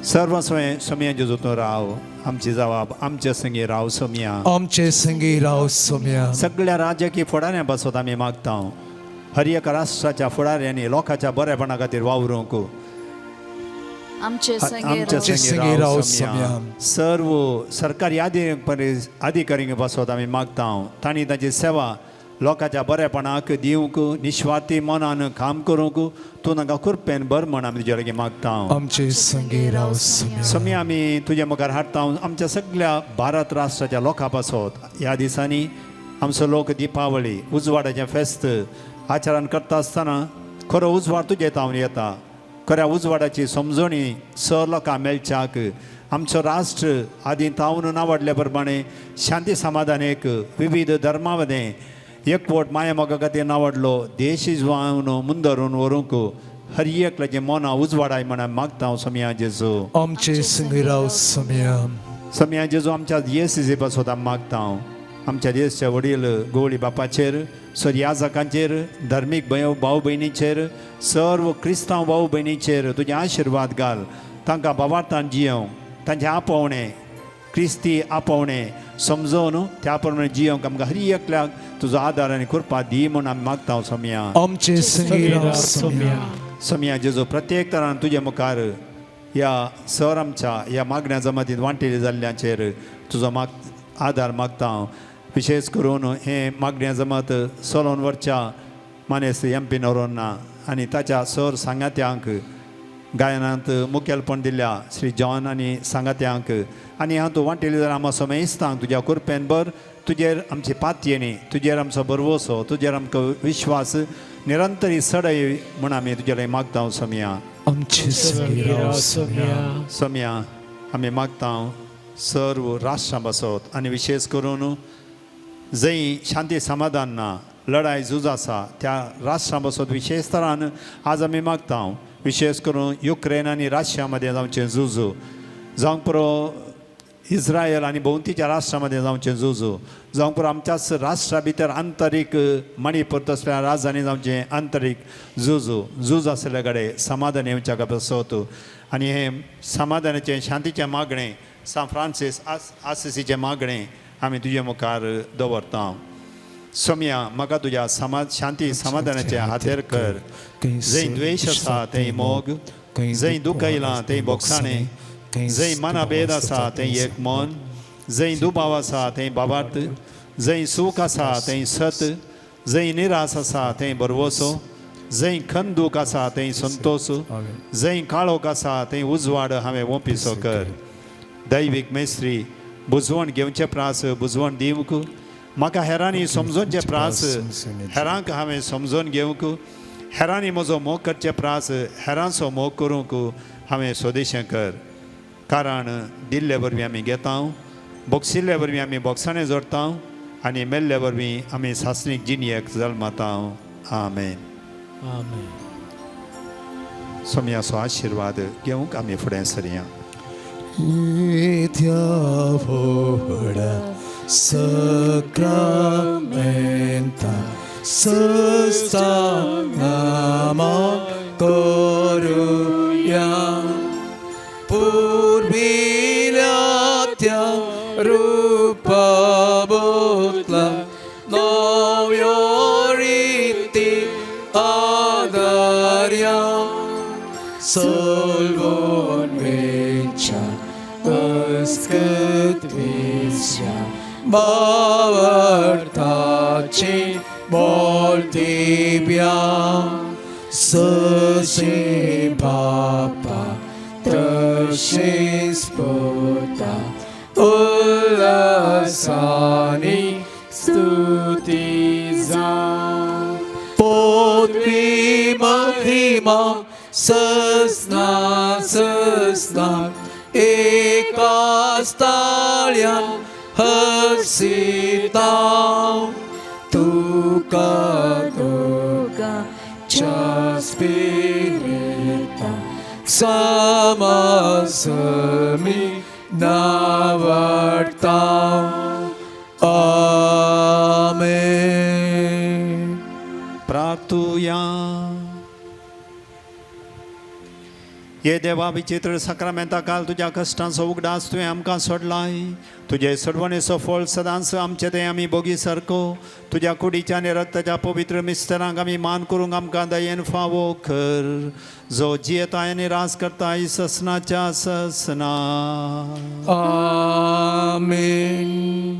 सर्व स्वयं सोमया जेजू तूं राव. आमची जबाब आमच्या संगी राव सोमया. आमचे संगी राव सोम्या. सगळ्या राजकीय फुडाऱ्यां पासत आमी मागता. हर एका राष्ट्राच्या फुडाऱ्यांनी लोकांच्या बरेपणा खातीर वावरूंक आमचे संगे आमच्या राव. संगी राव सोमया. सर्व सरकारी अधिकाऱ्यांक पासत आमी मागता. तांणी तांची सेवा लोकांच्या बरेपणाक दिवंक, निस्वार्थी मनान काम करूंक तूं तांकां कृपेन बर म्हण आमी तुज्या लागीं मागता. आमचे संगी राव सोम्या. स्वामी, आमी तुज्या मुखार हाडटा आमच्या सगळ्या भारत राष्ट्राच्या लोकां पासत. ह्या दिसांनी आमचो लोक दिपावळी उजवाडाचें फेस्त आचरण करता आसतना खरो उजवाड तुजे तावन येता. खऱ्या उजवाडाची समजणी सर लोकांक मेळच्याक आमचो राष्ट्र आदी तावन नावडल्या प्रमाणे शांती समाधान एक विविध धर्मा मदें एकवट माया मोगा खातीर नावडलो देश जावन मुंदरून व्हरूंक हर एकल्याचें मनां उजवाडाय म्हण मागता हांव सोमया जेजू. आमचे संगी राव सोम्या. सोमया जेजू, आमच्या येस पासत आमी मागता हांव. आमच्या देशच्या वडील गोवळी बापाचेर, सर याजकांचेर, धार्मीक भाव भयणीचेर, सर्व क्रिस्तांव भाव भयणीचेर तुजे आशिर्वाद घाल. तांकां बाबार्थान जियोंक तांचें आपोवणें क्रिस्ती आपोवणें समजोवन त्या प्रमाणे जियोंक आमकां हर एकल्याक तुजो आदार आनी कृपा दी म्हूण आमी मागता सोमया. आमचे संगी राव सोम्या. सोमया जेजू, प्रत्येक तरान तुजे मुखार ह्या सर आमच्या ह्या मागण्या जमातींत वांटेली जाल्ल्याचेर तुजो माग आदार मागता हांव. विशेश करून हें मागण्या जमात सोलोन वरच्या मानेस्त एम पी नोरोन्ना आनी ताच्या सर सांगात्यांक, गायनांत मुखेलपण दिल्ल्या श्री जॉन आनी सांगात्यांक आनी हांव तूं वांटेली जाल्यार आमकां समेस्तांक तुज्या कृपेन बर. तुजेर आमची पातयेणी, तुजेर आमचो भरवसो, तुजेर आमकां विश्वास निरंतरी सडय म्हूण आमी तुजे कडेन मागता सोमया. आमचे संगी राव सोम्या. सोमया, आमी मागता सर्व राष्ट्रां बसत आनी विशेश करून जंय शांती समाधान ना, लढाय झूज आसा त्या राष्ट्रां बसत विशेश तरान आज आमी मागता. विशेश करून युक्रेन आनी रशिया मदें जावचें झूज, जावंक पुरो इस्रायल आनी भोंवतीच्या राष्ट्रां मदें जावचें झूज, जावंक पुरो आमच्याच राष्ट्रा भितर आंतरीक मणिपूर तसल्या राजधानी जावचें आंतरीक झूज. झूज आसल्या कडेन समाधान येवच्या बसत आनी हें समाधानाचें शांतीचें मागणें सांत फ्रांसीस आसिसीचें मागणें आमी तुजे मुखार दवरता. सोमया, म्हाका तुज्या समाज शांती समाधानाचे हातेर कर. जंय द्वेश आसा थंय मोग, जंय दुखयलां थंय बोगसाणें, जंय मनाभेद आसा थंय एक मन, जंय दुबाव आसा थंय बाबार्थ, जंय सूख आसा थंय सत, जंय निरास आसा थंय भरवसो, जंय खंदूक आसा थंय संतोश, जंय काळोख आसा थंय उजवाड हांवें ओंपिसो कर. दैवीक मेस्त्री, बुजवण घेवचे प्रास बुजवण दिवंक म्हाका, हेरांनी समजोवचे प्रास हेरांक हांवें समजोवन घेवंक, हेरांनी म्हजो मोग करचे प्रास हेरांचो मोग करूंक हांवें स्वदेशें कर. कारण दिल्ले वरवीं आमी घेता, बोगसिल्ले वरवीं आमी बोगसाणें जोडटा आनी मेल्ले वरवीं आमी सासणीक जिणयेक जल्मता. आमेन. आमेन. सोमयाचो आशिर्वाद घेवंक आमी फुडें सरया. येत्या व्हडा सक्रामेंता सस्तानामा करुया. पुर्विल्या त्या रुपा बोतला नव्यो रिती आदार्या. सलवोन वेच्या अस्कत विस्या भावार्थाची मोल दिव्या. सशी बापा तशीच पुता उल्हासानी स्तुती जावं. पोतवी महिमा ससना ससना एकाच ताळ्यान हसिता. तुका दोगांच्या स्पिरिता समासमी नावडता. आमेन. प्रार्थुया. हे देवा विचित्र साक्रामेंता काल तुज्या कश्टांचो उगडास तुवें आमकां सोडलाय. तुजे सोडवणेचो फळ सदांच आमचे ते आमी बोगी सारको तुज्या कुडीच्या आनी रक्ताच्या पवित्र मिस्तरांक आमी मान करूंक आमकां दयेन फावो कर, जो जियेता आनी राज करता ससनाच्या ससना. आमेन.